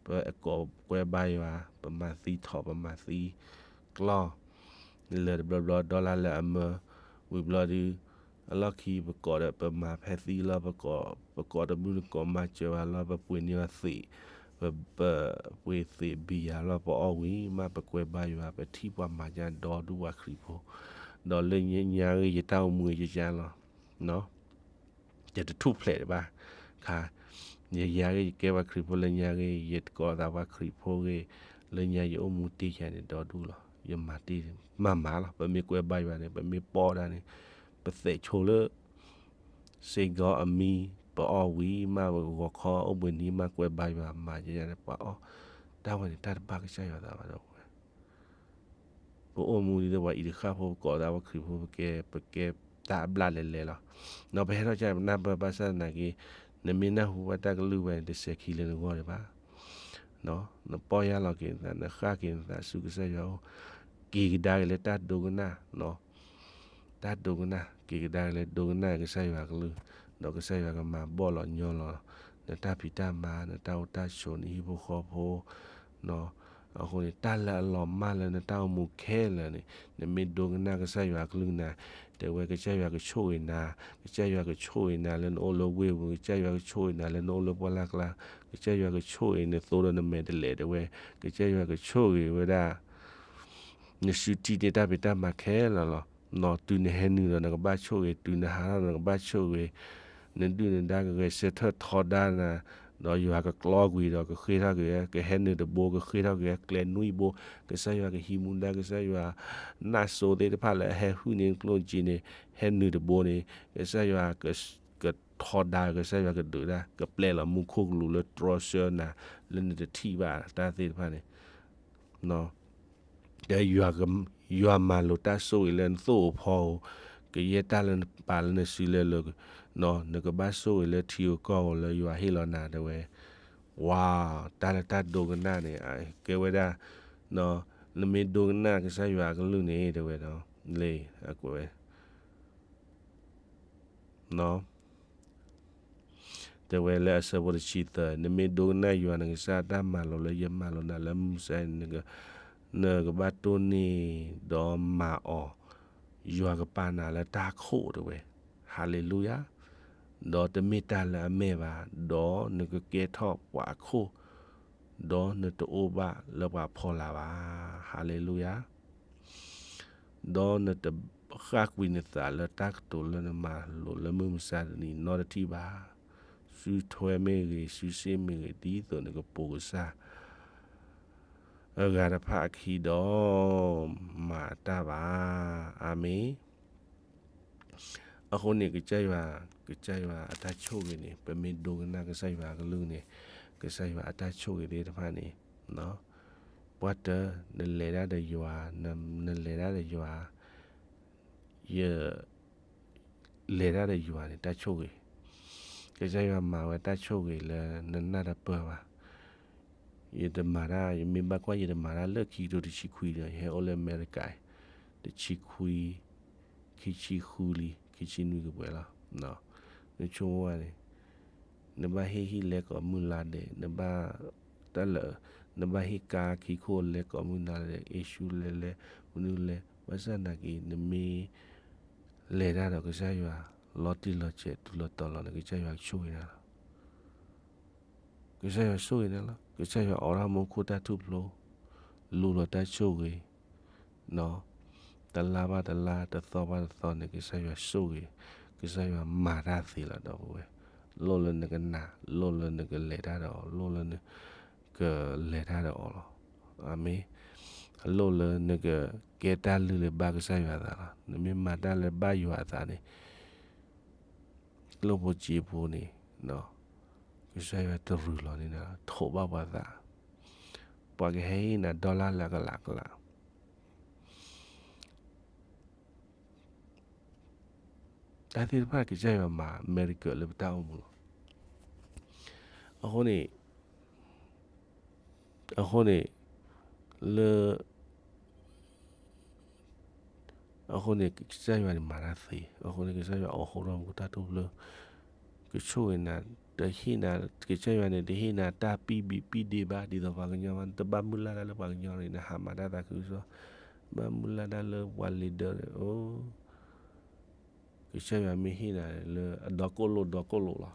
ပကိးကွဲဘါယွၤ ပမၤသံထီၣ် ပမၤသံကျီၢ် လၢတဘျီဘျီ ဒီလါလၢအမၢ ဝံၤဘျီဒု အလီၢ်ခံ ပကိးဒီး ပမၤဖဲသံလီၤ ပကိးတမုၢ်တကိးမၤစၢၤဝဲလီၤ ပပှ့ၤန့ၢ်အီၤသ့ၣ်, ပ ပပှ့ၤသ့ၣ်ဘံယၤလီၤ ပအီၣ်ဝံၤမး ပကွဲဘါယွၤ ပထံၣ်ပှၤမၤညါဒီဒူၣ်ပှၤခရံာ်ဖိ, ဒီးလၢညါဂ့ၤ ယတၢ်အိၣ်မူယကယါလီၤ. ယတထူၣ်ဖျဲးတဘၣ်ခါ, ယယါဂ့ၤ ယကဲပှၤခရံာ်ဖိလၢညါဂ့ၤ ယကိးသးပှၤခရံာ်ဖိဂ့ၤ, လၢညါယအိၣ်မူတ့ၢ်ယၤန့ၣ် ဒီဒူၣ်လီၤ. ယမၤတ့ၢ်မၤမၤလီၤ. ပမ့ၢ်ကွဲဘါယွၤန့ၣ် ပမ့ၢ်ပီၢ်ဒၣ်န့ၣ် ပသဲးဆိလၢ စ့ၢ်ကီးအမံ ပအီၣ်ဝံၤမး ပဂီၤခီအိၣ်ဘှံးနံၤမး ကွဲဘါယွၤမၤယါန့ၣ် ပှၤအီၣ်, တၢ်ဝဲန့ၣ် တၢ်တဘၣ်ကစၢ်ယွၤသးဘၣ်ဒီးဝဲ ပအိၣ်မူဒ်သိးပှၤအံၤတဃၣ်ဖိ ပကိးသးပှၤခရံာ်ဖိ ပကဲ ပကဲတၢ်အဘျၣ်လဲၤလဲၤလီၤ. ဒီးပဟဲထီၣ်ကၢ်ပနၢ်ပၢၢ်ဘၣ်ဆၣ်သနာ်က့ နမ့ၢ်နၢ်ဟူဘၣ်တၢ်ကလုၢ်ဝဲန့ၣ် တစဲးခံလၢနဂီၢ်ဒံးဘၣ်. နပီၢ်ယၢ်လီၤက့ၤနသး နဃၣ်က့ၤနသးဆူကစၢ်ယွၤအအိၣ်, က့ၤကဒါက့ၤလၢတၢ်ဒိကနၣ် တၢ်ဒိကနၣ် က့ၤကဒါက့ၤလၢဒိကနၣ်ကစၢ်ယွၤကလုၢ်, ဒီးကစၢ်ယွၤကမၤဘီၣ်လီၤညီလီၤ နတၢ်ဖံးတၢ်မၤ နတၢ်အိၣ်တၢ်ဆိး နဟံၣ်ဖိဃီဖိ အဃိန့ၣ် တၢ်လၢအလီၤမၢ်လၢနတၢ်အိၣ်မူခဲလၢာ်န့ၣ် နမ့ၢ်ဒိကနၣ်ကစၢ်ယွၤကလုၢ်နၤ, တဲဝဲကစၢ်ယွၤကဆိၣ်ဂ့ၤနၤ, ကစၢ်ယွၤကဆိၣ်ဂ့ၤနၤလၢနအိၣ်လၢဝ့ၢ်ပူၤ, ကစၢ်ယွၤကဆိၣ်ဂ့ၤနၤလၢနအိၣ်လၢပှၢ်လၢ်ကျါ, ကစၢ်ယွၤကဆိၣ်ဂ့ၤနသိဒီးနမဲာ်တလဲးတဲဝဲ, ကစၢ်ယွၤကဆိၣ်ဂ့ၤဝဲဒၣ် နစုထံၣ်န့ၢ်တၢ်ဖံးတၢ်မၤခဲလၢာ်လီၤ. နီၢ်တုၤနဟဲနုာ်ဒီးနကဘၣ်ဆိၣ်ဂ့ၤ, တုၤနဟးထီၣ်ဒီးနကဘၣ်ဆိၣ်ဂ့ၤ, နဒုၣ်နဒါကဂဲၤဆၢထၢၣ်ထီဒါနၤ, ဒီးယွၤကကျီကွံာ်ဒီးကဃ့ၢ်ထီၣ်က့ၤဝဲ, ကဟဲနုာ်တဘိ ကဃ့ၢ်ထီၣ်က့ၤဝဲ ကျဲနွံဘိ, ကစၢ်ယွၤကဟံးမူဒါ ကစၢ်ယွၤနၢ်စိသ့ၣ်တဖၣ်လၢအဟဲဟုၣ်န့ၢ်ကျိၣ်စ့န့ၣ် ဟဲနုာ်တဘိန့ၣ် ကစၢ်ယွၤကထီဒါ ကစၢ်ယွၤကဒုးဒါ ကပျဲလီၤမူခိၣ်ကလူးလၢတြီဆၢနၤ လၢနတထံၣ်ဘၣ်တၢ်သ့ၣ်တဖၣ်န့ၣ် တဲ ယွၤမၤလိာ်တၢ်ဆိၣ်ဂ့ၤလၢနသိၣ်ဧိၤဖီဧိၤ, ကယဲၢ်တၢ်လၢနပာ်လၢနစုလဲၤလၢ နကဘၣ်ဆိၣ်ဂ့ၤလၢထံဧိၤကီၢ်ဧိၤလၢယွၤဟ့ၣ်လီၤနၤတဲဝဲ, ဝါ, တၢ်လၢတၢ်ဒိကနၣ်န့ၣ် ကဲဝဲဒၣ် နမ့ၢ်ဒိကနၣ်ကစၢ်ယွၤအကလုၢ်န့ၣ် တဲဝဲဒီး လၢအကွဲးဝဲ တဲဝဲလၢအဆၢဖိတဆံသၢ, နမ့ၢ်ဒိကနၣ်ယွၤနကစၢ်အတၢ်မၤလိာ်လၢ ယမၤလိာ်နၤလၢမုၢ်မဆါ, နကဘၣ်တိၢ်န့ၢ်ဒီးမၤအီၤ, ယွၤကပာ်နၤလၢတၢ်ခိၣ်တဲဝဲ, ဟါလ့လူယၤ. ဒီးတမ့ၢ်တၢ်လၢအမဲာ်ဘၣ်, ဒီးနကကဲထီၣ်ပှၤအခိၣ်, ဒီးနတအိၣ်ဘၣ်လၢပှၤဖီလာ်ဘၣ်. ဟါလ့လူယၤ. ဒီးနတဃၣ်ကွံာ်နသးလၢတၢ်ကတိၤလၢနမၤလိာ်လၢမုၢ်မဆါတနံၤနီတထံၣ်ဘၣ်. စုထွဲမ့ၢ်ဂ့ၤ, စုစ့ၣ်မ့ၢ်ဂ့ၤ, ဒ်သိးနကပိာ်ကစၢ် အဂၤတဖၣ်အခံဒီး မၤတၢ်ဘၣ်. အၤမ့ၣ်. အဃိန့ၣ် ကစၢ်ယွၤ, ကစၢ်ယွၤအတၢ်ဆိၣ်ဂ့ၤန့ၣ် ပမ့ၢ်ဒိကနၣ်ကစၢ်ယွၤအကလုၢ်န့ၣ်, ကစၢ်ယွၤအတၢ်ဆိၣ်ဂ့ၤသ့ၣ်တဖၣ်န့ၣ်, ပှၤတ, နလဲၤတၢ်ဒီးယွၤ, နလဲၤတၢ်ဒီးယွၤ, ယ လဲၤတၢ်ဒီးယွၤန့ၣ် တၢ်ဆိၣ်ဂ့ၤ, ကစၢ်ယွၤမၤဝဲတၢ်ဆိၣ်ဂ့ၤလၢနနၢ်တပၢၢ်ဘၣ်. ယတမၤတၢ်, ယမ့ၢ်ဘၣ်ကွၢ် ယတမၤတၢ်လၢခံကထိတဆံခွံဒီး ယဟဲအိၣ်လၢအမဲရကၤ, တဆံခွံ, ခံဆံဃုလံ, ခံဆံနွံကပှဲၤလီၤ. နဆိကမိၣ်ဝဲန့ၣ်, နဘၣ်ဟ့ၣ်ဟံၣ်လဲၤကိးမုၢ်လါဒဲး, နဘၣ်တၢ်လၢ, နဘၣ်ဟ့ၣ်ကါခံခိၣ်လဲၤကိးမုၢ်လါဒဲး, အ့ၣ်ရှူလဲၤလဲၤ, မနုၤလဲၤ, ဘၣ်ဆၣ်သနာ်က့ နမ့ၢ်လဲၤတၢ်ဒီးကစၢ်ယွၤ လီၤတံၢ်လီၤဆဲး တုၤလီၤတီၤလီၤန့ၣ် ကစၢ်ယွၤကဆိၣ်ဂ့ၤနၤလီၤ. ကစၢ်ယွၤဆိၣ်ဂ့ၤနၤလီၤ. ကစၢ်ယွၤအိးထီၣ်မူခိၣ်တၢ်ထူၣ်ဖျိ, လူလီၤတၢ်ဆိၣ်ဂ့ၤ, တလါဘၣ်တလါ တသီဘၣ်တသီန့ၣ် ကစၢ်ယွၤဆိၣ်ဂ့ၤ, ကစၢ်ယွၤမၤတၢ်သ့လီၤ ဒီပုၢ်ဝဲၢ်, လိၣ်လၢနကနာ်, လိၣ်လၢနကလဲၤတၢ်ဒီးအီၤ, လိၣ်လၢနကလဲၤတၢ်ဒီးအီၤလီၤ. အၤမ့ၣ်. လိၣ်လၢနကကဲတၢ်လုၢ်လၢဘၣ်ကစၢ်ယွၤအသးလီၤ. နမ့ၢ်မၤတၢ်လၢဘၣ်ယွၤအသးန့ၣ် ကျိၣ်ဖိစ့ဖိန့ၣ်, ကစၢ်ယွၤတရူးလီၤန့ၣ် ထိးဘၣ်ပှၤသး, ပှၤကဟဲဟ့ၣ်နၤ dollar လၢအကလးကလး, တၢ်သ့ၣ်တဖၣ်ကစၢ်ယွၤမၤ miracle လၢပတၢ်အိၣ်မူလီၤ. အဃိန့ၣ်, အဃိန့ၣ်, လၢ အဃိန့ၣ် ကစၢ်ယွၤန့ၣ်မၤတၢ်သ့, အဃိန့ၣ် ကစၢ်ယွၤအိးထီၣ်မူခိၣ်တၢ်ထူၣ်ဖျိ, ကဆိၣ်ဂ့ၤနၤ, တဟ့ၣ်နၤ, ကစၢ်ယွၤန့ၣ် တဟ့ၣ်နၤတၢ်ပံၢ်ဘံၣ်ပံၣ်ဒ့ဘၣ် ဒ်သိးပှၤကညီဘၣ်, နတဘၣ်မုၢ်လၢ်တၢ်လၢပှၤကညီန့ၣ် နဟးမၤတၢ်သးခုကစီၣ်, ဘၣ်မုၢ်လၢ်တၢ်လၢပှၤလံၤဒၢန့ၣ်, အိ ကစၢ်ယွၤမ့ၢ်ဟ့ၣ်နၤလၢအဒီကိၣ်လိာ်ဒီကိၣ်လိာ်လီၤ.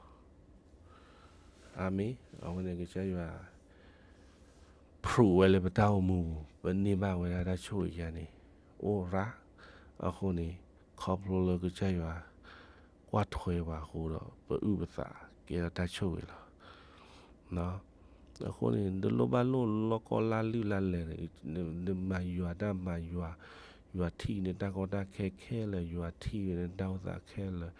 အၤမ့ၣ်. အဝဲန့ၣ်ကစၢ်ယွၤ prove ဝဲလၢပတၢ်အိၣ်မူပူၤ ပန့ၢ်ဘၣ်ဝဲဒၣ်တၢ်ဆိၣ်ဂ့ၤယၤန့ၣ် အိၣ်ရၣ်. အဃိန့ၣ် ခီဖျိလၢကစၢ်ယွၤ ကွၢ်ထွဲပှၤအဃိဒီး ပအုၣ်ပသးကဲထီၣ်တၢ်ဆိၣ်ဂ့ၤလီၤ. အဃိန့ၣ် နလိၣ်ဘၣ်လိၣ်လီၢ်ကီၢ်လၢ်လုၢ်လၢ်လဲၣ်န့ၣ်, နမၤယွၤတၢ်မၤယွၤ, ယွၤထံၣ်နတၢ်ကီတၢ်ခဲခဲလၢာ်, ယွၤထံၣ်နတၢ်အိၣ်သးခဲလၢာ်,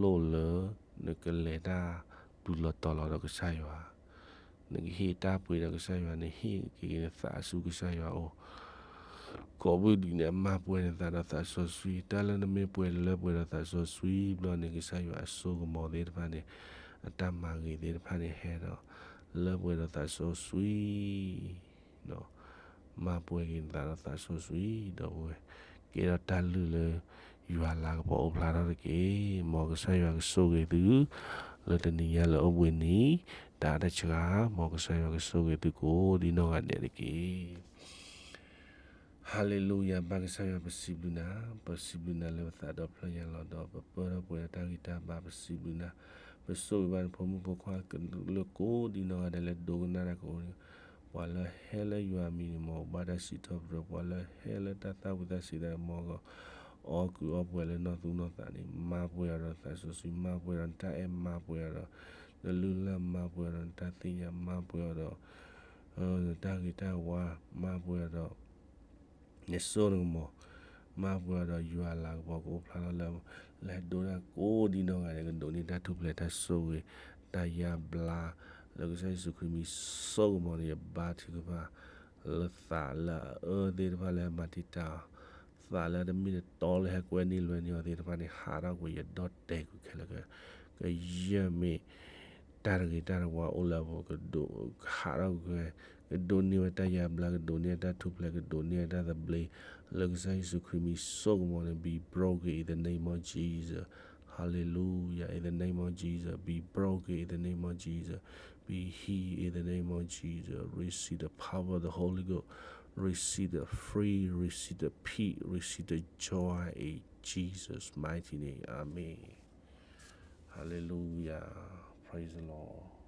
လိၣ်လၢနကလဲၤတၢ်တုၤလီၤတီၤလီၤဒီးကစၢ်ယွၤ, နကဟ့ၣ်တၢ်ပှ့ၤဒီးကစၢ်ယွၤ, နဟ့ၣ်က့ၤနသးဆူကစၢ်ယွၤအအိၣ် ကိးမုၢ်နံၤဒဲး မၤပှဲၤနသးဒီးသးစီဆှံ, တၢ်လၢနမ့ၢ်ပှဲၤလၢပှဲၤဒီးသးစီဆှံဘျီန့ၣ် ကစၢ်ယွၤအစိကမီၤသ့ၣ်တဖၣ်န့ၣ်, အတၢ်မၤဂ့ၤသ့ၣ်တဖၣ်န့ၣ် ဟဲဒီး လၢပှဲၤဒီးသးစီဆှံ, မၤပှဲၤက့ၤနသးဒီးသးစီဆှံ ဒီပုၢ်ဝဲၢ်, ကဲထီၣ်တၢ်လုၢ်လၢယွၤလၤကပီၤအိၣ်ဖျါထီၣ်တက့ၢ်. မ်ကစၢ်ယွၤကဆိၣ်ဂ့ၤသု လၢတနံၤညါလၢအိၣ်ဘှံးနံၤ တၢ်အတဆှး, မ်ကစၢ်ယွၤကဆိၣ်ဂ့ၤသုကိးဒ်နီၢ်ဂၤဒဲးတက့ၢ်. ဟါလ့လူယၤ, ဘၣ်ကစၢ်ယွၤပစံးဘျုးနၤ, ပစံးဘျုးနၤလၢပသးဒီဖျၢၣ်ညါလီၤဒီး ပပၢၢ်ထီၣ်ပှဲၤဒီးတၢ်ဂံၢ်တၢ်ဘါ, ပစံးဘျုးနၤ, ပဆိၣ်ဂ့ၤဘၣ်နဖိမုၣ်ဖိခွါလၢကိးဒ်နီၢ်ဂၤဒဲး လၢဒိကနၣ်တၢ်ကိးန့ၣ်, ပှၤလၢဟဲလၢယွၤအမံၤန့ၣ် မ်အဘၣ်တၢ်စံးထီၣ်ပတြၢၤ, ပှၤလၢဟဲလၢတၢ်သၣ်ဝံၤသးစံးသးန့ၣ် မ်အီၣ်ကုးအီပှဲၤလၢနီၢ်သူနီၢ်သးန့ၣ်, မၤပှဲၤအီၤဒီးသးစီဆှံ, မၤပှဲၤအီၤဒီးနတၢ်အဲၣ်, မၤပှဲၤအီၤဒီးနတၢ်သ့ၣ်ညါ, မၤပှဲၤအီၤဒီးနတၢ်သ့ၣ်ညါ, မၤပှဲၤအီၤဒီး နတၢ်ဂ့ၤတၢ်ဝါ, မၤပှဲၤအီၤဒီး နစိနကမီၤ, မၤပှဲၤအီၤဒီးယွၤလၤကပီၤကအိၣ်ဖျါထီၣ်လၢ လဲၤဒိတၢ်ကိးဒ်နီၢ်ဂၤဒဲး ကဒိးန့ၢ်တၢ်ထူၣ်ဖျဲးတၢ်ဆိၣ်ဂ့ၤ, တၢ်ယါဘျါ, လၢကစၢ်ယ့ၣ်ၡူးခရံာ်မံၤစိကမီၤန့ၣ် ယဘါထုကဖၣ် လၢသးလၢအအၢသ့ၣ်တဖၣ်လၢဟဲမၤတံာ်တာ်အီၤ, သးလၢတမ့ၢ်တတီလၢဟဲကွဲန့ၢ်လွဲန့ၢ်အီၤသ့ၣ်တဖၣ်န့ၣ် ဟးထီၣ်ကွံာ်ယဒီၣ်တဲာ်ကွံာ်ခဲလၢာ်ခဲဆ့, ကယဲၢ်မ့ၢ် တၢ်တဂ့ၤတၢ်တဝါအိၣ်လၢအပူၤ ကဒိးဟးထီၣ်ကွံာ်, ကဒိးန့ၢ်ဝဲတၢ်ယါဘျါ, ကဒိးန့ၢ်တၢ်ထူၣ်ဖျဲး, ကဒိးန့ၢ်တၢ်သဘျ့, လၢကစၢ်ယ့ၣ်ၡူးခရံာ်မံၤစိကမီၤန့ၣ် be broken in the name of Jesus. Hallelujah. In the name of Jesus, be broken in the name of Jesus. Be healed in the name of Jesus. Receive the power of the Holy Ghost. Receive the free, receive the peace, receive the joy in Jesus' mighty name. Amen. Hallelujah, praise the Lord.